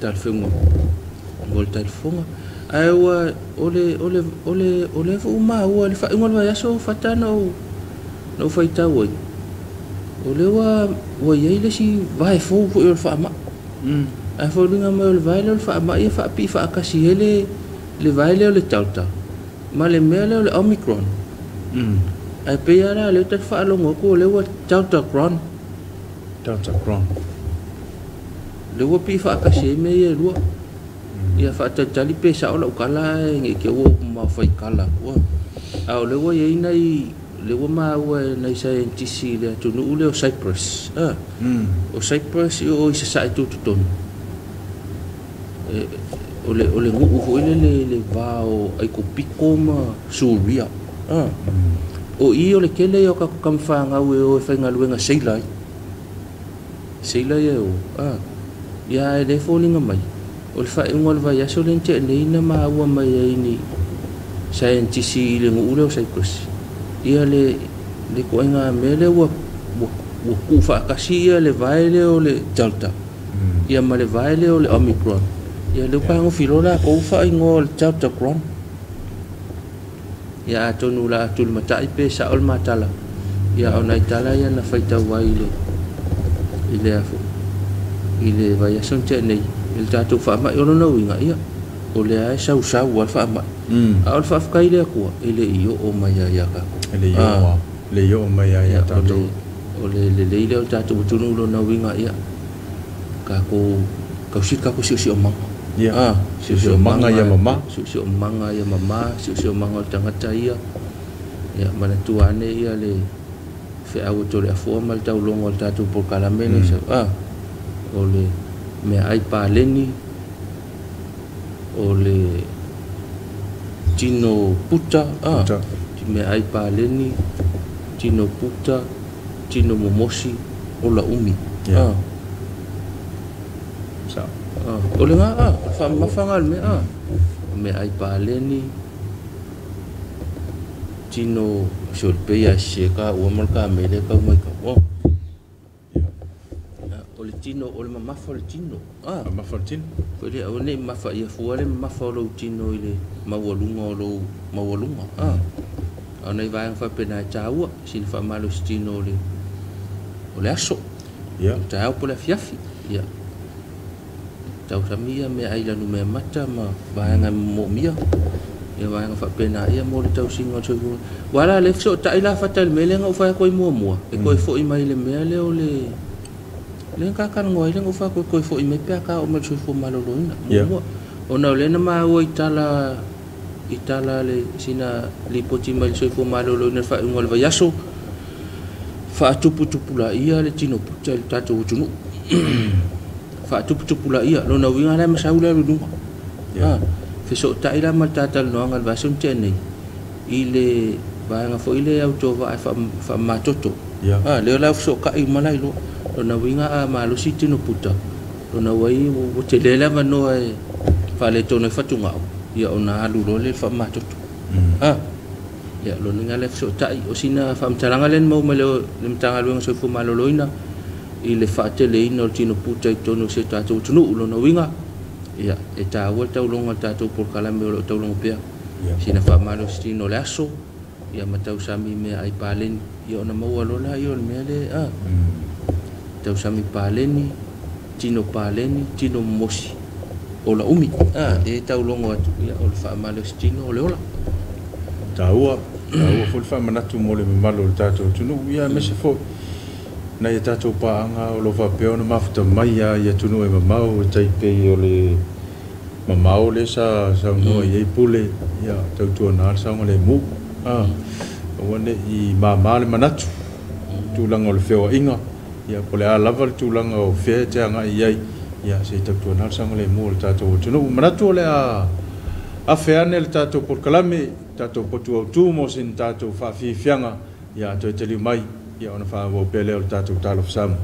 S2: talafeuga mo le talifofoga. Ae ua o le foi ua maua i le faaiuga o le vaiaso fata na ou faitau ai. O lea ua i ai le isi vae fou foi o le faamai. Ae foliga mai o le vae lea o le faamai e faapii faatasi ai le vae lea o le Delta ma le mea lea o le Omicron. Ae pei lava la lea ou te faalogo atu o lea ua Deltacron.
S1: Deltacron.
S2: Lea ua pii faatasi ai mea ia e lua. Ia faatalitali pe sao lau kala ae nei te ua ou mafaikala atua. A o lea ua i ai nai lea ua maua e nai scientist i le atunuu lea o Cyprus. O Cyprus o i sasae tutotonu. O le nuu foi lele le va o Aikupiko ma Suria. O i o le tele ia o tatou tamafanau e o e faigaluega seila ai. Seila ia e o. Ia e le foliga mai. O le faaiuga o le vaiaso lea na tea nei na maua mai ai ni scientist i le nuu lea o Cyprus. Ia le ituaiga mea lea ua tuufaatasi ia le vae lea o le Delta. Ia ma le vae lea o le Omicron. Ia lea ua pagofilo latou faaigoa o le Deltacron. Ia atonu o le a tulimatai pe sao le matala. Ia o nai tala ia na faitau ai i le afo i le vaiaso na tea nei i le tatou faamai o lona uiga, ia o lea e sausau a le faamai. A o le faafetai le Atua e le i oo mai ai ia tatou.
S1: E le i oo mai ai ia tatou.
S2: O le lelei lea o le tatou atunuu lona uiga, ia tatou tausi le tatou siosiomaga.
S1: Ia.
S2: Siosiomaga
S1: ia mamā.
S2: Siosiomaga ia mamā, siosiomaga o le tagata ia. Ia manatua ane ia le feau e tole afoa ma le tauloga o le tatou polokalame le o le meaai paleni, o le tino puta, meaai paleni, tino puta, tino momosi, ola umi. O le gā, o le faamamafaga le mea, meaai paleni, tino, se o le pei a se ka ua ma le kamele kau mai kau. O le tino, o le mamafa o le tino.
S1: Mamafa o le tino.
S2: Foi le aua nei mamafa ia fua le mamafa o lou tino i le maualuga o lou maualuga. A o nai vaega faapena e tāua, sina faamalosi tino o le aso.
S1: Ia.
S2: O le taeao po o le afiafi. Ia. Tausami ia meaai lanumea mata ma vaega e moomia. Ia vaega faapena ia mo le tausiga o le soifua. Ua la le fesootai la fata i le mea lea na ou fai atu ai muamua. E toe foi mai le mea lea o le lea na tatalanoa ai lea na ou fai atu e toe foi mai pe a ta oo mai le soifua maloloina. Muamua. Ona o lea na maua i tala le sina lipoti mai le soifua maloloina i le faaiuga o le vaiaso. Faatuputupulaia le tino puta i le tatou atunuu. Faatuputupulaia lona uiga la e masau le alu i luga. Fesootai la ma le tatalanoaga i le vaiaso na tea nei i le vaega foi lea autovaa e faamamatoto. Lea la ua fesootai uma la iloa. Lona uiga a malosi tino puta, lona uai ua tele le avanoa e faaletonu ai fatugao, ia ona alu loa lea i le faamamatoto. Ia lona uiga lea fesootai. O sina faamatalaga lea na maua mai le Matagaluega o Soifua Maloloina i le faateleina o le tino puta i totonu o si o tatou atunuu. Lona uiga, ia, e tāua le tauloga o le tatou polokalame o lo o tauloga pea. Sina faamalosi tino o le aso, ia ma tausami meaai paleni. Ia ona maua loa laia o le mea lea, tausami paleni, tino paleni, tino momosi, ola umi. E taulogo atu, ia, o le faamalosi tino o le ola.
S1: Tāua, tāua foi le faamanatu mo le mamalu o le tatou atunuu. Ia aemaise foi nai a tatou paaga o lo o faapea ona mafuta mai lava i atunuu e mamao e tai pei o le mamao lea sa saunoa i ai Pule, ia tautuana le saogalemu. Aua ne i māmā le manatu, tulaga o le feoaiga, ia po o le a lava le tulaga o fea e te agai i ai, ia se i tautuana le saogalemu o le tatou atunuu. Manatu o le a afe ane le tatou polokalame, tatou potu autū mo sina tatou faafiafiaga, ia toe taliu mai, ia ona faaauau pea lea o le tatou Talofa Samoa.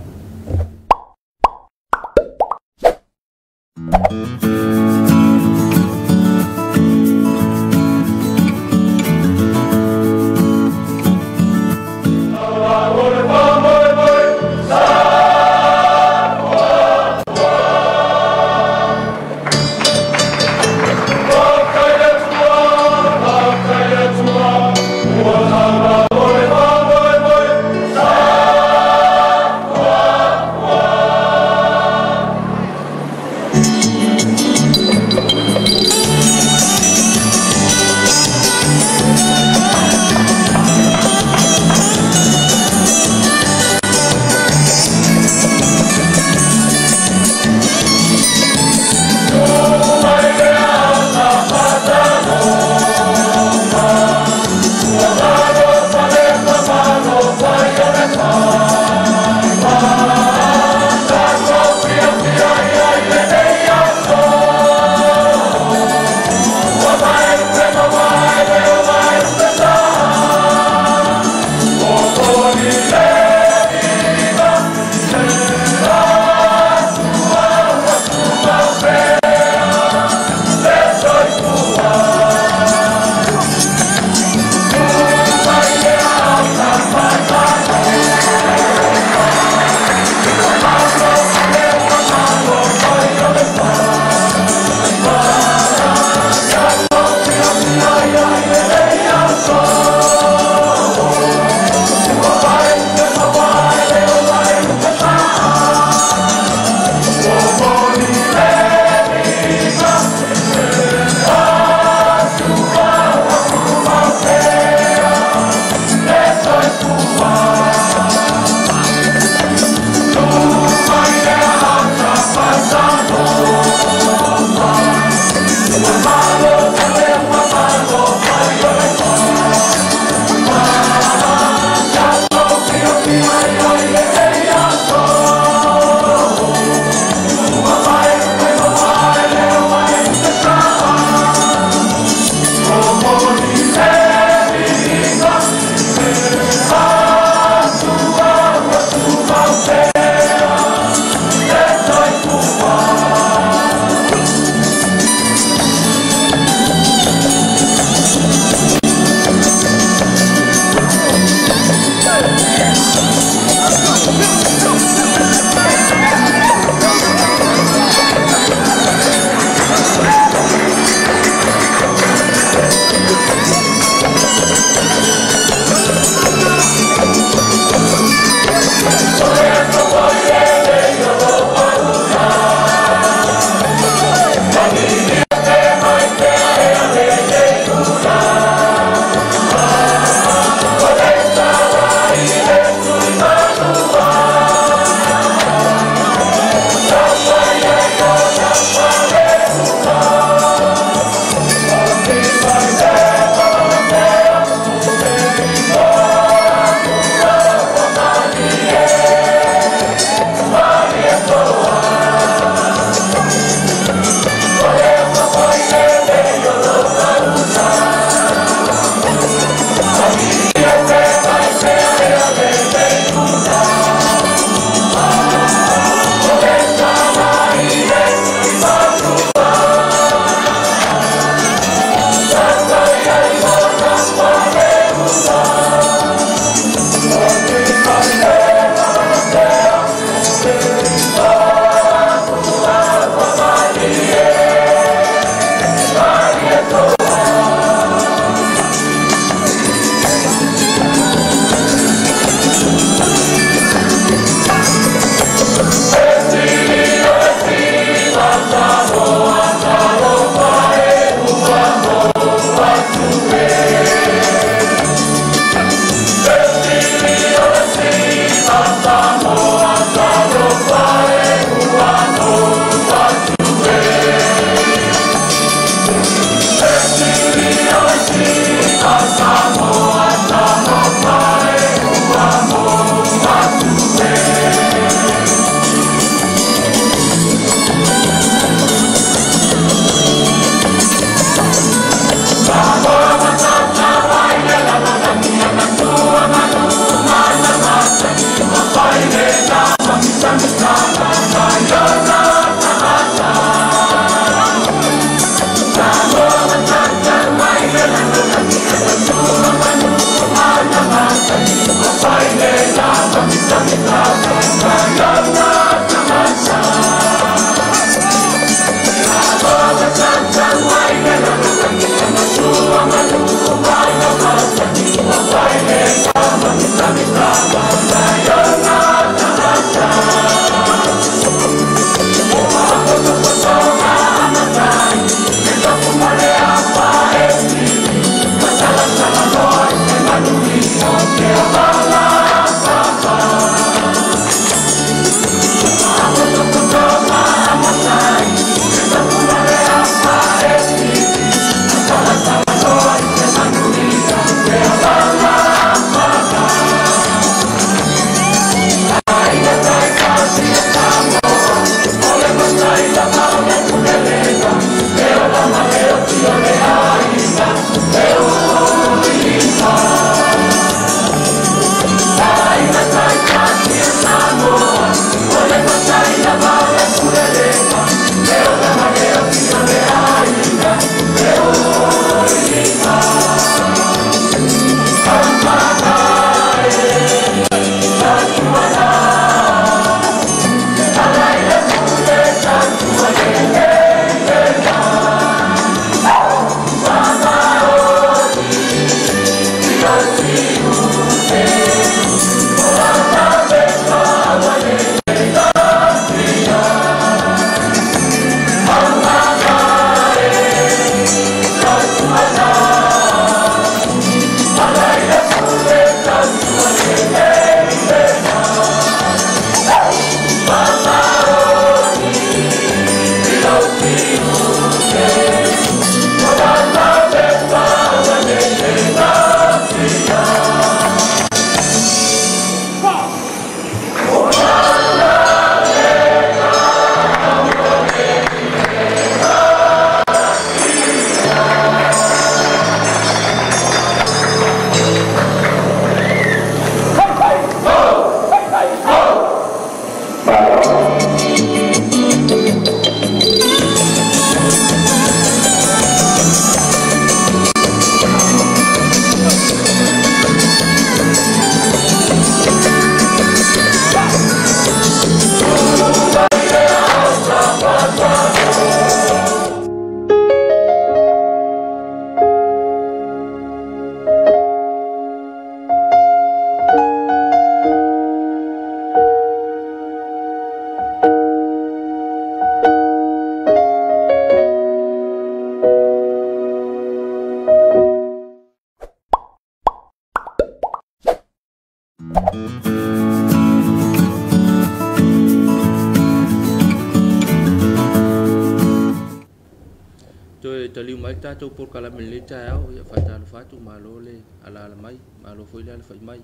S2: mai tatou polokalame i lenei taeao, ia faatalofa atu, malo le alaala mai, malo foi le alafai mai.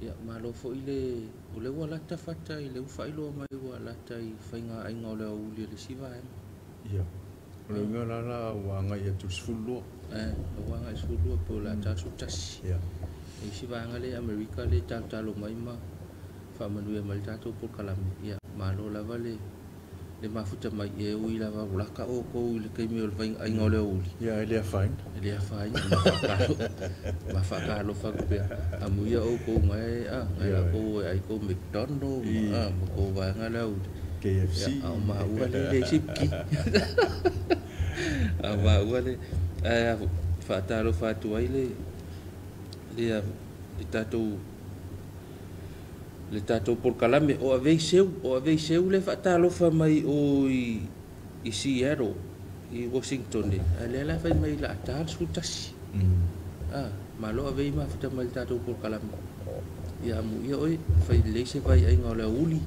S2: Ia malo foi le o lea ua lata Fata i le ua faailoa mai ua lata i faiga aiga o le aoauli e le isi vaega.
S1: Ia. O le uiga la la ua agai atu i le 12.
S2: Ua agai i le 12 po o le a ta le 11.
S1: Ia.
S2: E isi vaega lea i Amerika lea e talotalo mai ma faamanuia mai le tatou polokalame. Ia malo lava le mafuta mai e ui lava ua laka outou i le taimi o le aiga o le aoauli.
S1: Ia, e le afaina.
S2: E le afaina, ma faatalofa atu pea. Amuia outou ngai ngai latou e ai kou McDonald ma kou vaega le aoauli.
S1: KFC.
S2: Ia, a o maua le le sipiki. A o maua le ae faatalofa atu ai le tatou polokalame o Aveiseu le faatalofa mai o i Seattle i Washington ae lea la fai mai la ta le 11. Malo avei mafuta mai le tatou polokalame. Ia amuia oe fai lelei se vaiaiga o le aoauli.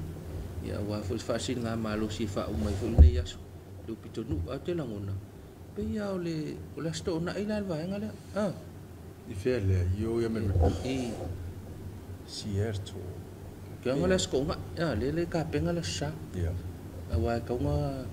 S2: Ia aua foi se faasiliga malosi e faauma ai foi lenei aso. Le pitonuu a te lagona. Pei o le aso toonai la le vaega lea.
S1: I fea lea, i o i Amerika.
S2: I
S1: Seattle.
S2: Kia nga le aso toonai. Le le kapenga le aso sa.
S1: Ia.
S2: Aua e kaunga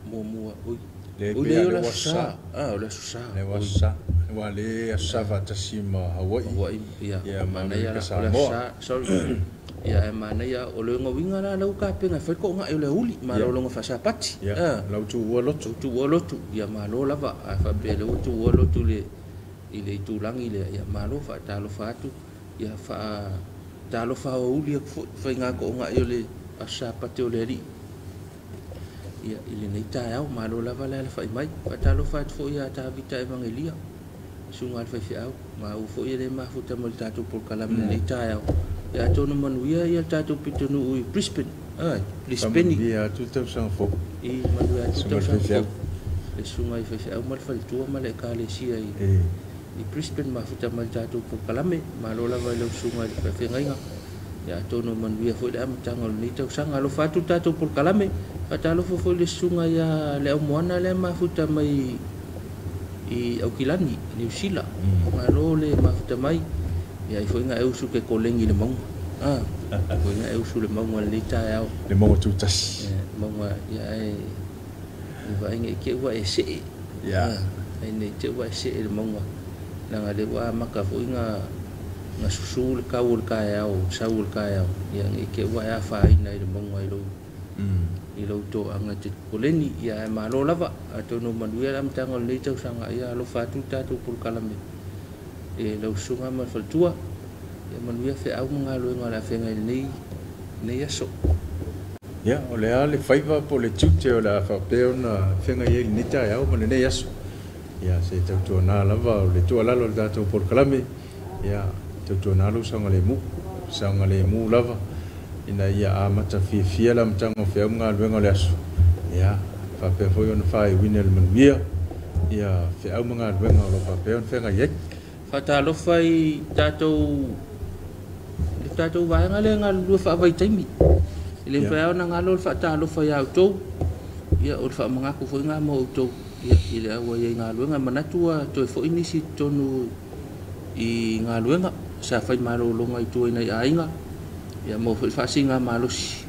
S2: muamua. Oi.
S1: Le
S2: Oi
S1: pea
S2: le o
S1: le
S2: le aso
S1: aso
S2: sa.
S1: sa.
S2: O le aso sa.
S1: Le aso sa. Ua le aso sa faatasi ma Hawaii.
S2: Hawaii, ia.
S1: Ia, ma
S2: Manaia
S1: Amerika
S2: la, o le aso
S1: Samoa.
S2: sa. Sorry. Ia, e manaia, o le uiga la lau kapenga, fai toonai o le aoauli, malo longa faasapati.
S1: Ia, lau tuua lotu.
S2: Lau tuua lotu. Ia, malo lava. A faapea le ua tuua lotu i le itulagi lea. Ia, malo faatalofa atu. Ia, faatalofa aoauli atu foi, faiga toonai o le aso sapati o le alii. Ia, i lenei taeao, malo lava le alafai mai. Faatalofa atu foi ia Tavita Evangelia, susuga i le faifeau, maua foi e le mafuta mai le tatou polokalame i lenei taeao. Ia atonu manuia ia le tatou pitonuu i Brisbane. Brisbane.
S1: Ia atu tausaga fou.
S2: I manuia atu
S1: Susuga i le
S2: tausaga
S1: faifeau.
S2: fou. Le susuga i faifeau ma le faletua ma le ekalesia i Brisbane mafuta mai le tatou polokalame. Malo lava i lau susuga i le faafeagaiga. Ia atonu manuia foi le amataga o lenei tausaga. Alofa atu le tatou polokalame. Faatalofa foi le susuga ia le aumoana lea mafuta mai i Aukilani, Niu Sila. Malo le mafuta mai. Ia i foi nga e usu ke kolengi le maunga. Foi nga e usu le maunga le taeao.
S1: Le maunga tutasi.
S2: Maunga, ia e vaai nge ke ua e see.
S1: Ia.
S2: Ai nei te ua e see le maunga. Nanga le ua maka foi nga susu le kau o le kaeao, sau o le kaeao. Ia nge ke ua e afaina i le maunga i lou. I lou toaga te koleni. Ia e malo lava. Atonu manuia le amataga o lenei tausaga. Ia alofa atu le tatou polokalame. E lau susuga ma le faletua. Ia manuia feau ma galuega o le afeaga i lenei aso.
S1: Ia, o le a le faiva po le tiute o le a faapea ona feagai ai lenei taeao ma lenei aso. Ia, se tautuana lava o le tuualalo o le tatou polokalame. Ia, tautuana lou saogalemu. Saogalemu lava ina ia amata fiafia le amataga o feau ma galuega o le aso. Ia, faapea foi ona faaiuina le manuia. Ia, feau ma galuega o lo o faapea ona feagai ai.
S2: Faatalofa i tatou le tatou vaega lea galulue faavaitaimi. I le mafai ona galo le faatalofa ia outou. Ia, o le faamanatu foi ngā mo outou. Ia, i le aua i galuega. Manatu ua toe foi nisi i totonu i galuega. Sa fai malologa i tua i nai aiga. Ia, mo foi faasiga malosi.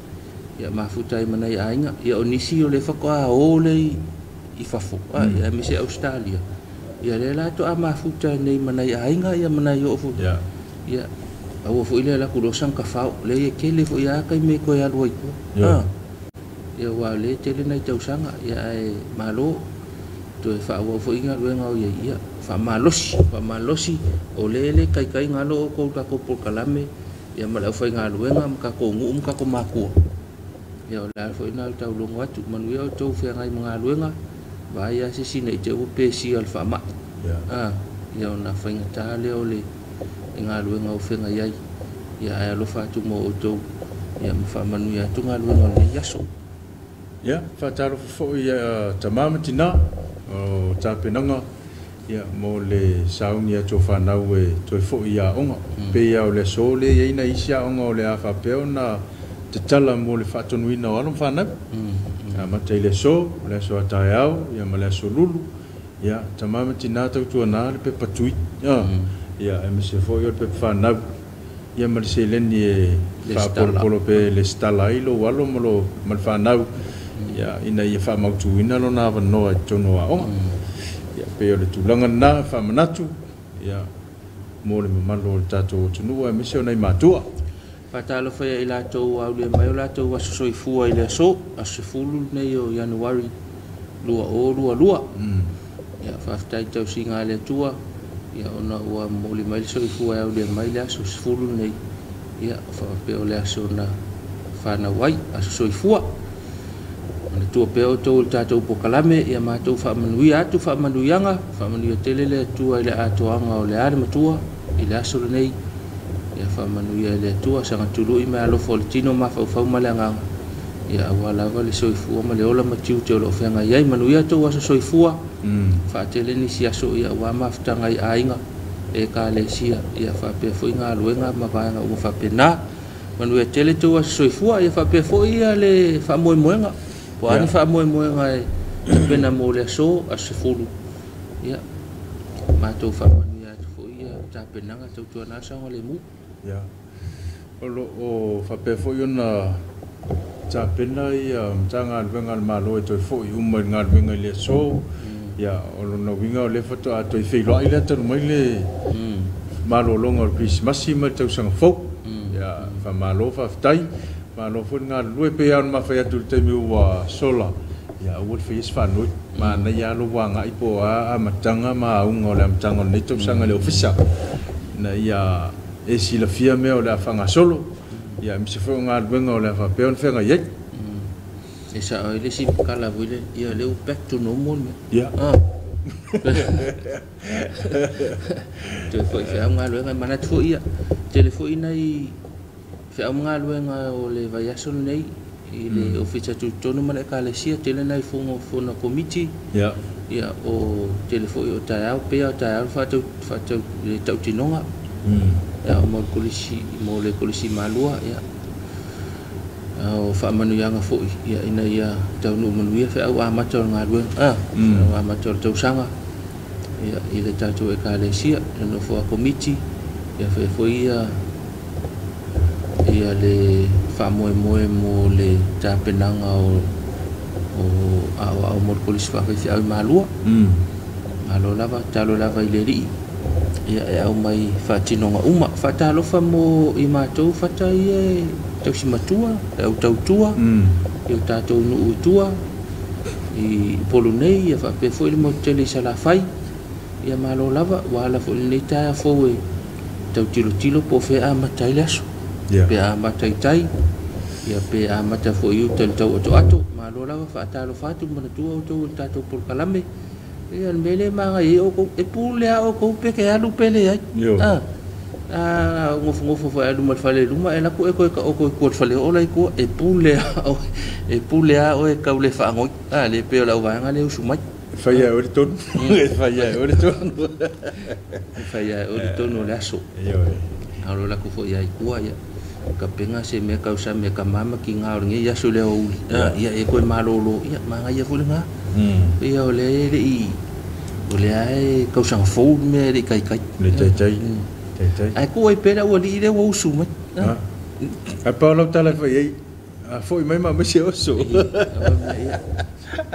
S2: Ia, mafuta ai ma nai aiga. Ia, o nisi o le faatoa o le i fafo. Ia, aemaise Australia. Ia, lea la toa mafuta nei ma nai aiga, ia ma nai oo foi.
S1: Ia.
S2: Ia, aua foi lea la ku lo sang ka fao. Le ia kele foi ia kai me koe alu ai tua.
S1: Ia.
S2: Ia, ua le tele nai tausaga. Ia, ae malo. Toe faaauau foi galuega o ia. Ia, faamalosi, faamalosi. O le le kaikai galo o kou tatou polokalame. Ia, ma le aufaigaluega ma tatou nuu ma tatou makua. Ia, o le a foi na o le taulogo atu. Manuia o tou feagai ma galuega. Vaai a se sina i te ua pesia o le faamai.
S1: Ia.
S2: Ia, ona faigata lea o le galuega o feagai ai. Ia, ae alofa atu mo outou. Ia, ma faamanuia atu galuega o lenei aso.
S1: Ia, faatalofa foi ia tamā ma tinā o tapenaga. Ia, mo le sauni atu o whanau e toe foi ia aoga. Pe ia o le aso le ia ina isi aoga o le a faapea ona tatala mo le faatonuina o alo ma whanau. Amata i le aso, le aso a taeao, ia ma le aso lulu. Ia, tamā ma tinā tautuanā le pepa tui. Ia, aemaise foi o le pepa fanau. Ia ma le seleni e faapolopolo pe lesitala ai lou alo ma lo ma le fanau. Ia, ina ia faamautuina lona avanoa i totonu o aoga. Ia, pei o le tulaga lena faamanatu. Ia, mo le mamalu o le tatou atunuu aemaise o nai matua.
S2: Faatalofa ia i latou ua aulia mai o latou aso soifua i le aso, aso 10 lenei o Ianuari 2022. Ia, faafetai tausiga a le Atua, ia ona ua momoli mai le soifua e aulia mai le aso 10 lenei, ia faapea o le aso na fanau ai, aso soifua. Manatua pea outou i le tatou polokalame, ia matou faamanuia atu faamanuiaga, faamanuia tele le Atua i le atoaga o le a le matua i le aso lenei. Ia faamanuia e le Atua, sagatului me alofa o le tino mafaufau ma le agaga, ia aua lava le soifua ma le ola ma tiute o lo o feagai ai. Manuia tou aso soifua, faatele nisi aso ia aua mafutaga i aiga, ekalesia, ia faapea foi galuega ma vaega uma faapena. Manuia tele tou aso soifua, ia faapea foi ia le faamoemoega. Po o a ni faamoemoega e tapena mo le aso, aso 10, ia matou faamanuia atu foi ia tapenaga tautuana saogalemu.
S1: Ia, o lo o faapea foi ona tapena ia Matagaluega a le Malo e toe foi uma i le galuega i le aso. Ia, o lona uiga o lea faatoa toe feiloai lea talu mai le malologa o le Kerisimasi ma le tausaga fou. Ia, faamalo faafetai, malo foi le galulue. Pei lava ona mafai atu i le taimi ua sola, ia aua le faia se faanoi. Manaia lava lou agai po o a amataga ma auga o le amataga o lenei tausaga i le ofisa, ina ia e silafia mea o le a faagasolo, ia aemaise foi o galuega o le a faapea ona feagai ai.
S2: E sao ai le isi kala foi le, ia lea ua back to normal mea.
S1: Ia.
S2: Toe foi feau galuega, e manatu foi ia, tele foi nai feau ma galuega o le vaiaso lenei i le ofisa tutotonu ma le ekalesia, tele nai fono komiti.
S1: Ia.
S2: Ia, o tele foi o taeao, pei o taeao faatau faatau le tautinoga. Ia, mo le kolisi, mo le kolisi malua, ia o faamanuiaga foi ia ina ia taunuu manuia feau amata o le galuega, feau amata o le tausaga, ia i le tatou ekalesia, le nofo a komiti, ia faia foi ia ia le faamoemoe mo le tapenaga o aoao mo le kolisi faafaifeau i Malua. Malo lava, talo lava i le Alii, ia e aumai faatinoga uma. Faatalofa mo i matou fata ia e tausi matua, e au tautua, i o tatou nuu i tua, i Upolu nei, ia faapea foi le motu tele i Salafai. Ia malo lava, ua ala foi lenei taeao fou e tautilotilo po o fea amata ai le aso. Pe amata i tai, ia pe amata foi i uta i le tau atoato. Malo lava, faatalofa atu, manatua outou i le tatou polokalame. Ia, le mea lea e magaia ai outou, e pule lava outou pe te alu pe leai. A gofogofo foi alu ma le fale i luma, e alu atu e toe taoto i tua i le faleoo la i tua, e pule lava oe, e pule lava oe tau le faanoi. Le pei o le auvaega lea e usu mai.
S1: E fai lava e oe le tonu. E fai lava e oe le tonu.
S2: E fai lava e oe le tonu o le aso.
S1: Ioe.
S2: A o lo latou foi ai tua, ia kapega se mea tausami e kamā ma tiga o lenei aso i le aoauli. Ia e toe malolo, ia magaia foi lena. Ia o lea e lei, o lea e tausaga fou le mea e lei taitai.
S1: Le taitai. Taitai.
S2: Ae tuu ai pea le aualii lea ua usu mai.
S1: Ae pau lau tala e fai ai, a foi mai ma aumai se oso.
S2: Ia,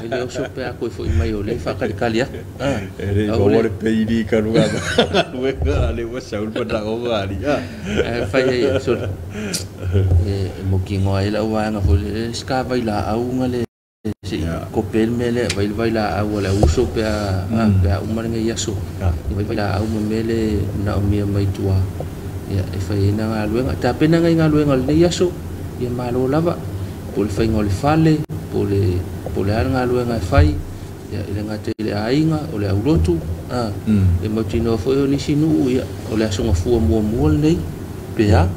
S2: e le oso pe a toe foi mai o lea e faatalikali atu.
S1: E le i maua le peili i kaluga galuega, a lea ua sau le manaoga alii.
S2: Ae fai ai, sorry, e mokinoa ai lau vaega foi le si ka vailaau na le se i kope le mea lea, vai le vailaau a le auuso pe a pe a uma lenei aso. Vai vailaau ma mea le manaomia mai tua, ia e fai ai na galuega. Tapena nai galuega o lenei aso, ia malo lava, po o le faiga o le fale, po o le a le galuega e fai, ia i le gata i le aiga, o le aulotu, e mautinoa foi o nisi nuu, ia o le aso gafua muamua lenei, pe a,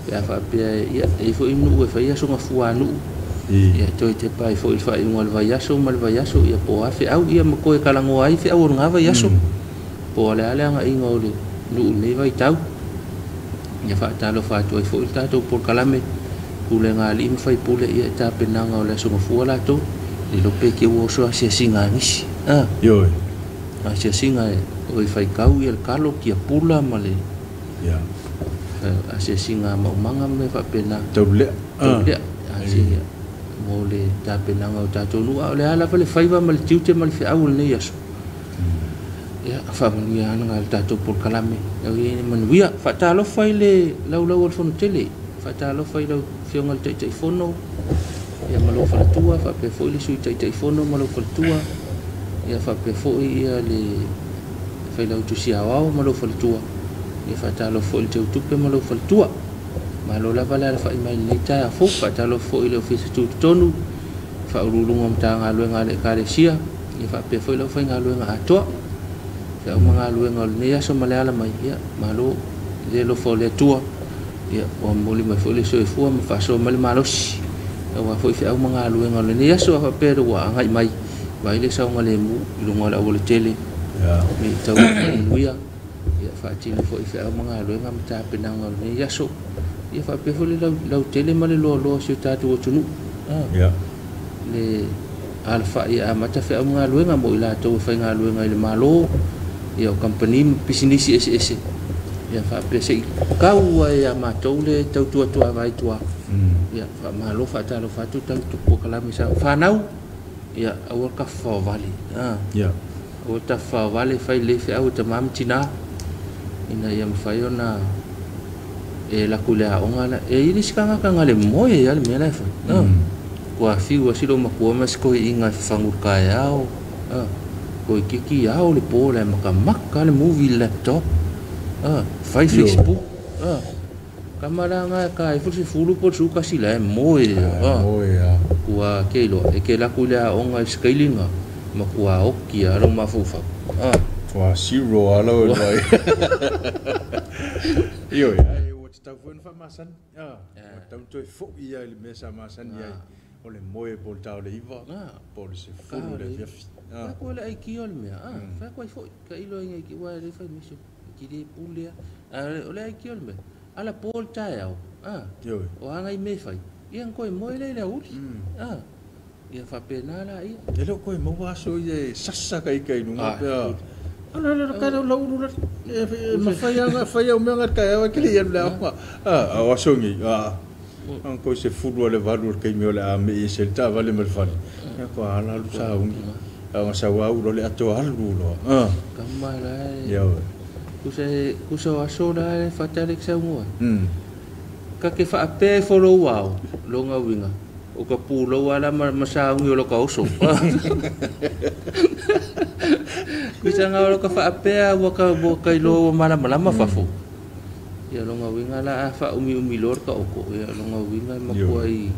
S2: pe a faapea, ia e i ai foi nuu e fai aso gafua a nuu, ia toe tepa ai foi i le faaiuga o le vaiaso ma le vaiaso, ia po o a feau, ia ma toe talanoa ai feau o lena vaiaso, po o le a le agaiga o le nuu i lenei vaitau. Ia faatalofa atu ai foi le tatou polokalame, pulega a alii ma faipule, ia e tapenaga o le aso gafua latou, le iloa pe te ua oso asiasiga a nisi.
S1: Ioe.
S2: Asiasiga o e faitau ia le kalo kia pula ma le asiasiga maumaga ma mea faapena.
S1: Taulea.
S2: Taulea asia mo le tapenaga o tatou nuu, a o le a lava le faiva ma le tiute ma le feau o lenei aso. Ia faamanuia ana le tatou polokalame au ia ina manuia. Faatalofa i le laulau o le fono tele, faatalofa i lau afioga i le Taitaifono ia ma lou faletua, faapea foi le Sui Taitaifono ma lou faletua, ia faapea foi ia le Failautusi Aoao ma lou faletua, ia faatalofa foi i le Teutupe ma lou faletua. Malo lava le alafai mai lenei taeao fou. Faatalofa foi i le Ofisa Tutotonu, faauluuluga o Matagaluega a le Ekalesia, ia faapea foi lau faigaluega atoa. Feau ma galuega o lenei aso ma le ala mai, ia malo le alofa o le Atua, ia ua momoli mai foi le soifua ma faasoa mai le malosi aua foi feau ma galuega o lenei aso. A faapea ua agai mai vai le saogalemu i luga o le aualatele, me i tau manuia, ia faatino foi feau ma galuega ma tapenaga o lenei aso, ia faapea foi le lautele ma le loaloa o si o tatou atunuu. Le alafai amata feau ma galuega mo i latou e faigaluega i le Malo, ia o kamupani ma pisinisi eseese, ia faapea se i kau ai ia matou le tautuatuavai tua. Ia faamalo faatalofa atu tau polokalame sa fanau, ia aua le tafafaovale. Aua le tafafaovale, fai lelei feau e tamā ma tinā ina ia mafai ona e laku i le aoga. E i ai le isi tagata na le moe ai le mea la e fai. Ua fiu ai si lou matua ma si toeaiina e fafagu i le taeao, toe kiki ao le po le makamaka le movie i le laptop, fai Facebook. Kama la nga ka e foi se fulu po le 11 la e moe. Ua ke iloa e ke laku i le aoga i le sikailiga ma kua oki a lou mafaufau.
S1: Ua zero a lau e mai. Ioe, ai ua tatau foi ona faamasani. Ua tatau ona toe foi ia i le mea sa masani ai. O le moe po o le tao le 9, po o le 10 le afiafi.
S2: Fai atu ai le aikia o le mea, fai atu ai foi, tailo ai nei ua le fai mai se ki le pule a. O le aikia o le mea, ala po le taeao, o aga i mea fai, ia na toe moe le i le aoauli. Ia faapena la ia.
S1: E le o toe maua aso ia e sasa ka ika i luga pea. Ala ala ka lau ulu la e mafai anga fai au mea nga taeao e ke le ia le aoga. A o aso ngi, ang koi se fulu ale valu o le kaimi o le a me i se le taavale ma le fale. Ia ko ala alu sa ungi. A nga sa wa ulo le ato alu loa.
S2: Kama la e.
S1: Ia oe.
S2: Kusa kusa o aso la e fatale ki saungoa. Ka ke faapea e follow ao, longa uiga. O ka pulou ala ma saungi o lo ka oso. Kusa nga o lo ka faapea ua ka ua ka iloa ua malamalama fafo. Ia longa uiga la a faaumiumi loa le taoko. Ia longa uiga e makua i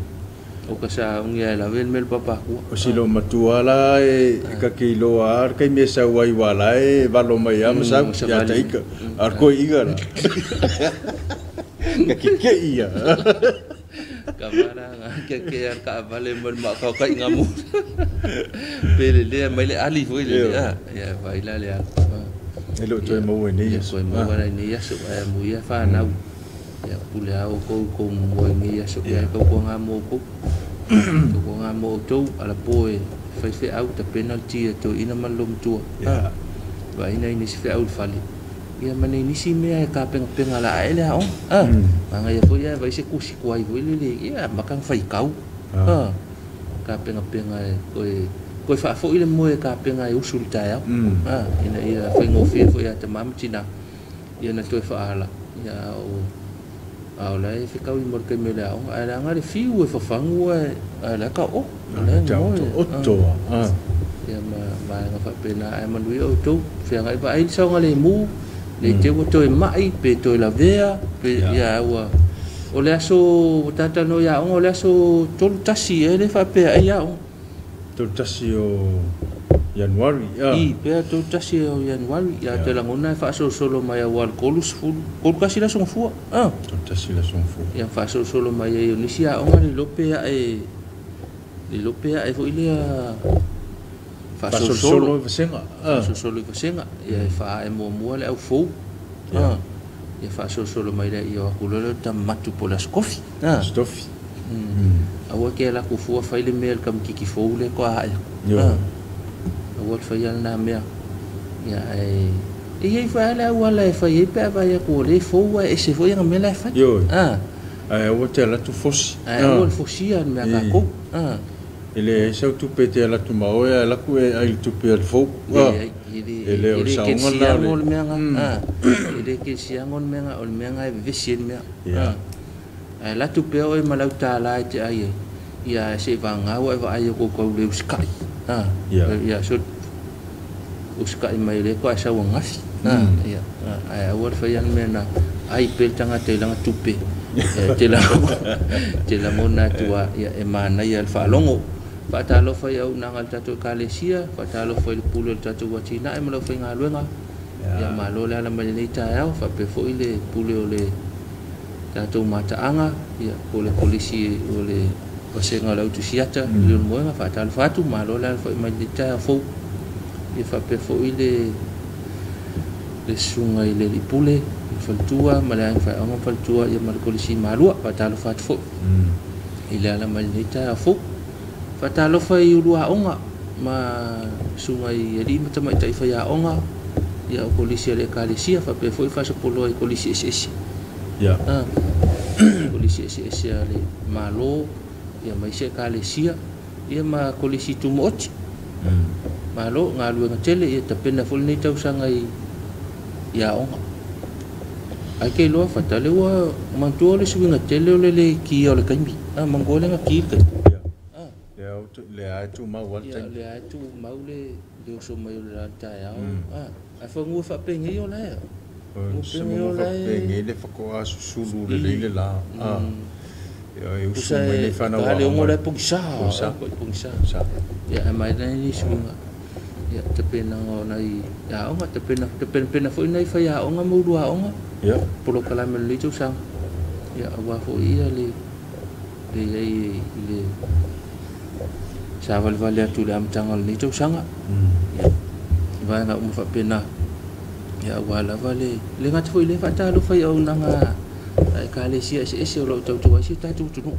S2: o ka saaugi ae lave le mea le papakua.
S1: O silo matua la e ka ke iloa a le kaimi e sau ai ua la e valo mai a ma sau ia taika. A le koe iga la. Ka ke ke ia.
S2: Ka mala nga ke ke a ka vale ma le maakaokai nga mu. Pe le lea mai le ali foi le lea. Ia vai la le alu.
S1: E le o toe maua i nei aso.
S2: Ia toe maua i nei aso. Ae mu ia whanau. Ia pule ao kou kou moe nei aso. Ia kau kua ngā mō kou. Kau kua ngā mō tou. Ala po e whai wheau ta penalty e tō ina man lo matua. Wa ina ina si wheau le fale. Ia mana nisi mea e ka penga penga la ae le aoga. Manga ia foi ia vai se kusi kuai foi le le. Ia makang whai kau. Ka penga penga e koe koe whaafo i le moe ka penga e usu le taeao. Ina ia whaingofie foi a te mamatina. Ia na toe whaala. Ia o a o lai whekau i mora kai me le aoga. Ae la nga le fiu e whawhangu e ae la ka o. La e
S1: Tau
S2: moe.
S1: to otoa.
S2: Ia ma maenga whaapena ae manui au tau. Whianga i vaai saunga le mu. Le te ua toe mai, pe toe lavea, pe ia ua. O le aso tata no ia aoga, o le aso 31 e le whaapea e ia aoga.
S1: 31 o Januari.
S2: I, pea 31 o Januari, ia te langona e whaasolosolo mai au al kolu sefulu, kolu kasi la songa fua.
S1: 31 la songa fua.
S2: Ia whaasolosolo mai ai o nisi aoga le lope a e, le lope a e foi lea
S1: Whaasolosolo i vasenga.
S2: Whaasolosolo i vasenga. Ia e whaa e mua mua le au fou. Ia whaasolosolo mai lea ia o aku loa lea tamatu po le asokofi.
S1: Asokofi.
S2: Aua ke la ku fua fai le mea le kamikiki fou le koa hae. Aua le faia lena mea. Ia ae e i ai foi lava le auala e fai ai pe a vaai atu o lea e fou ae ese foi ana mea la e fai.
S1: Ioe. Ae aua te alu atu fosi.
S2: Ae aua le fosia le mea a tatou.
S1: E leai sau tupe e te alu atu ma oe ae alu atu e ai le tupe a le fou.
S2: Leai, e le, e le kerisiano le mea lena. E le kerisiano le mea lena, o le mea lena e vevesi ai le mea. Ae alu atu pea oe ma lau $1 e te ai ai, ia ae seivagana ua e vaai atu ua tau le usikai. Ia so usikai mai o lea faatoa e sau ananafi. Ia, ae aua le faia le mea na ai pea le tagata i lana tupe. E te lagona atu lava, ia, e manaia le faalogo. Faatalofa i auaunaga a le tatou Ekalesia, faatalofa i le pule o le tatou atinae ma le aufaigaluega. Ia malo le ala mai lenei taeao, faapea foi le pule o le tatou mataaga, ia, po o le kolisi o le vasega o le autusiata i Leulumoega. Faatalofa atu, malo le ala foi mai lenei taeao fou. Ia faapea foi le susuga i le alii pule, le faletua ma le aiga faaiaoga ma faletua, ia ma le kolisi Malua. Faatalofa atu foi i le ala mai lenei taeao fou. Faatalofa i ulu aoga ma susuga i alii ma tamaitai faiaoga, ia o kolisi a le Ekalesia, faapea foi faasapoloa i kolisi eseese. Kolisi eseese a le Malo, ia ma isi Ekalesia, ia ma kolisi tumaoti. Malo, galuega tele, ia tapena foi lenei tausaga i aoga. Ai ke iloa fata le ua manatua o le suiga tele o le le kia o le taimi. Manatua le na ki le taimi.
S1: Le a e tumau lava le taimi.
S2: Ia, le a e tumau le oso mai o le la taeao. Ae fanua faapenei o la e.
S1: Se manu faapenei le faatoa susulu lelei le la. Ia e usu mai nei fanau
S2: aoga. Le 6 la e pogisa. Pogisa. Ia ae mai nai suiga. Ia tapenaga o nai aoga, tapena tapenapena foi nai faiaoga ma ulu aoga. Polokalame o lenei tausaga. Ia aua foi ia le i ai i le savalivali atu i le amataga o lenei tausaga. Ia vaega uma faapena. Ia aua lava le gata foi le faatalofa i auaunaga a Ekalesia eseese o lo o tautua ai si o tatou atunuu.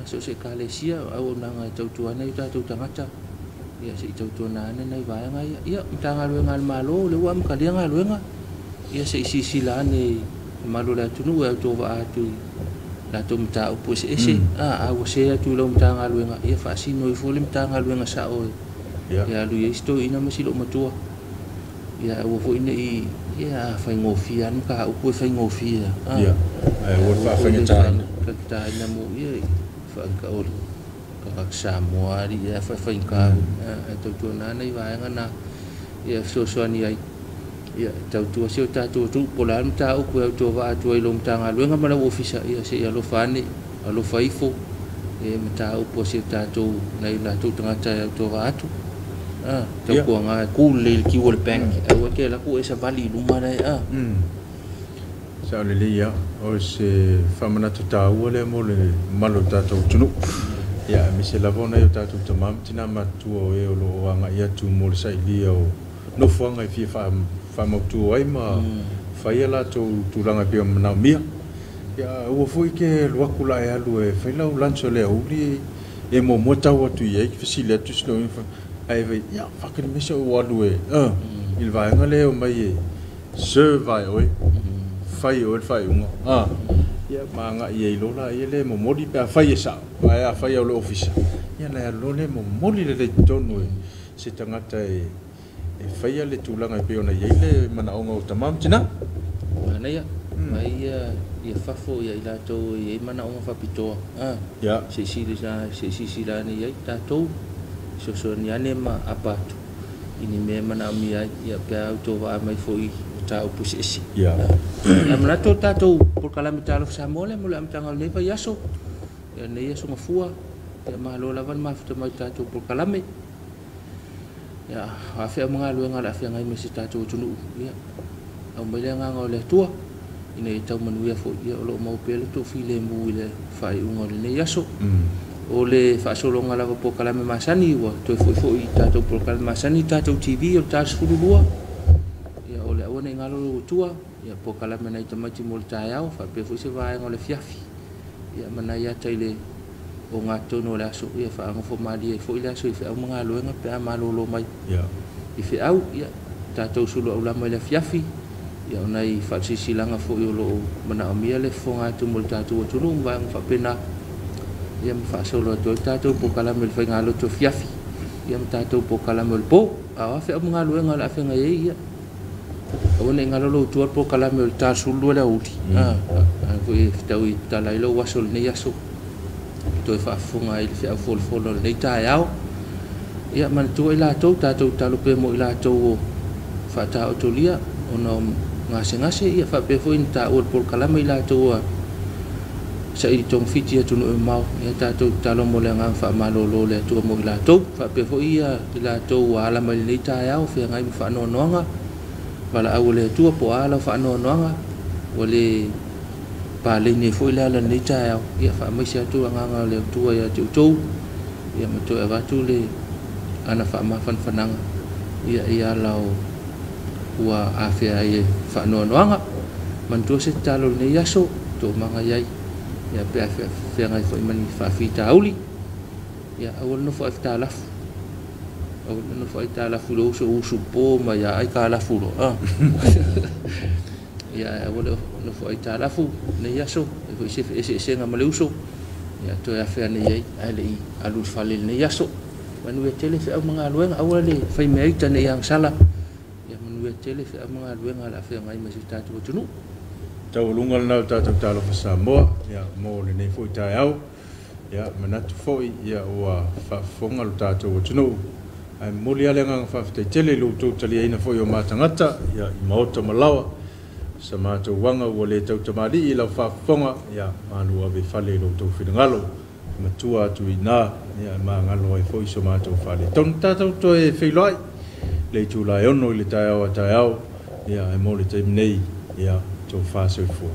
S2: So o se Ekalesia auaunaga e tautua ai nai o tatou tagata. Ia se i tautuana ane nai vaega ia. Ia Matagaluega a le Malo, o lea ua amatalia galuega. Ia se i silasila ane i le mamalu o le atunuu e autovaa atu i latou mataupu eseese. A ua se atu i lau Matagaluega, ia faasino ifo le Matagaluega sao e alu i ai si toeaina ma si loomatua. Ia aua foi nei, ia faigofie lava le mataupu e faigofie.
S1: Ia, ae aua le faafaigataina.
S2: Faigataina mo ia o le tagata Samoa alii ia faafaigata. Ae tautuana nai vaega na ia fesoasoani ai. Ia tautua si o tatou atunuu po o le a le mataupu e autovaa atu ai i lau Matagaluega ma lau ofisa, ia se i alofa ane, alofa ifo e mataupu a si o tatou nai latou tagata e autovaa atu. Tautuaga e ku lelei i le kiu o le bank, aua e te alu atu e savali i luma lae.
S1: Sao lelei lava, o se faamanatu taua lea mo le mamalu o le tatou atunuu. Ia aemaise lava o nai o tatou tama ma tina matutua o e o lo o agai atu mo le sailia o nofoaga e fia faamautu ai ma fai a latou tulaga e pei ona manaomia. Ia aua foi ke alu atu la e alu e fai lau lunch o le aoauli e muamua tau atu i ai, fesili atu si loia ae fai, ia whakarimesa o alu e i le vaega lea o mai e serve ai oe, fai oe le faaiuga. Ia ma agai ai loa laia le momoli pe afai e sao, ae afai o le ofisa, ia na e alu loa le momoli lelei i totonu e se tagata e faia le tulaga e pei ona i ai le manaoga o tama ma tina.
S2: Manaia, mai ia fafo ia i latou e i ai manaoga faapitoa. Se i silasila ane i ai tatou, fesoasoani ane ma apa atu i ni mea e manaomia ai, ia pe a autovaa mai foi i mataupu eseese. Ae manatu o le tatou polokalame Talofa Samoa lea mo le amataga o lenei vaiaso, ia lenei aso Gafua, ia malo lava le mafuta mai i le tatou polokalame. Ia afea ma galuega o le a feagai ma si o tatou atunuu, ia aumai le agaga o le Atua ina ia tau manuia foi, ia o lo o maua pea le toafilemu i le faaiuga o lenei aso. O le faasologa lava polokalame masani ua toe foi foi i tatou polokalame masani, tatou TV o le ta 12, ia o le aua nei galo lau atua, ia polokalame nai tamaiti mo le taeao, faapea foi se vaega o le afiafi, ia ma nai ata i le ogatotonu o le aso ia faagafomalie ai foi le aso i feau ma galuega pe a malōlō mai
S1: Ia.
S2: I feau ia tatou sulu aulama i le afiafi ia o nai faasilasilaga foi o loo manaomia le fofoga atu mo le tatou atunuu ma vaega faapena ia ma faasolo atu ai le tatou polokalame i le faigalotu afiafi ia ma tatou polokalame o le po. A o a feau ma galuega o le a feagai ai ia aua nei galo lou tua le polokalame o le ta 12 i le aoauli a foi e fetaui tatala ai lou aso i lenei aso toe faafofoga ai i le feau folafola o lenei taeao. Ia manatua i latou tatou tatalo pea mo i latou o faataotolia ona o gasegase ia faapea foi ona taua i le polokalame i latou ua saili togafiti i atunuu e mamao. Ia tatou tatalo mo le agaga faamalōlō o le Atua mo i latou. Faapea foi ia i latou ua ala mai i lenei taeao feagai ma faanoanoaga valaau a le Atua po o a lau faanoanoaga ua le paleni ai foi le ala i lenei taeao. Ia faamaise atu agaga o le Atua ia te outou ia ma toe avatu le ana faamafanafanaga ia i ala o ua afea ai e faanoanoaga. Manatua se tatalo i lenei aso toomaga i ai ia pe a feagai foi ma ni faafitauli ia aua le nofo aitalafu aua le nofo aitalafu i lou uso usupo mai ia aitalafu loa ia aua le nofo aitalafu lenei aso e foi se feeseesega ma le uso ia toe afe ane i ai ae le i alu i le fale i lenei aso. Manuia tele feau ma galuega aua le faimea ita nei agasala ia manuia tele feau ma galuega o le a feagai ma si o tatou atunuu.
S1: Taualuga lena o le tatou Talofa Samoa ia mo lenei foi taeao. Ia manatu foi ia ua faafofoga lo tatou atunuu ae momoli lava le agaga faafetai tele i lo outou taliaina foi o matagata ia i maota ma laoa. Sa matou aga ua le tautamalii i lau faafofoga ia malu ave i fale i lo outou finagalo. Matua atu i ina ia e magalo ai foi so matou faaletonu. Tatou toe feiloai le itula e 6 i le taeao a taeao ia ae mo le taimi nei ia tofa soifua.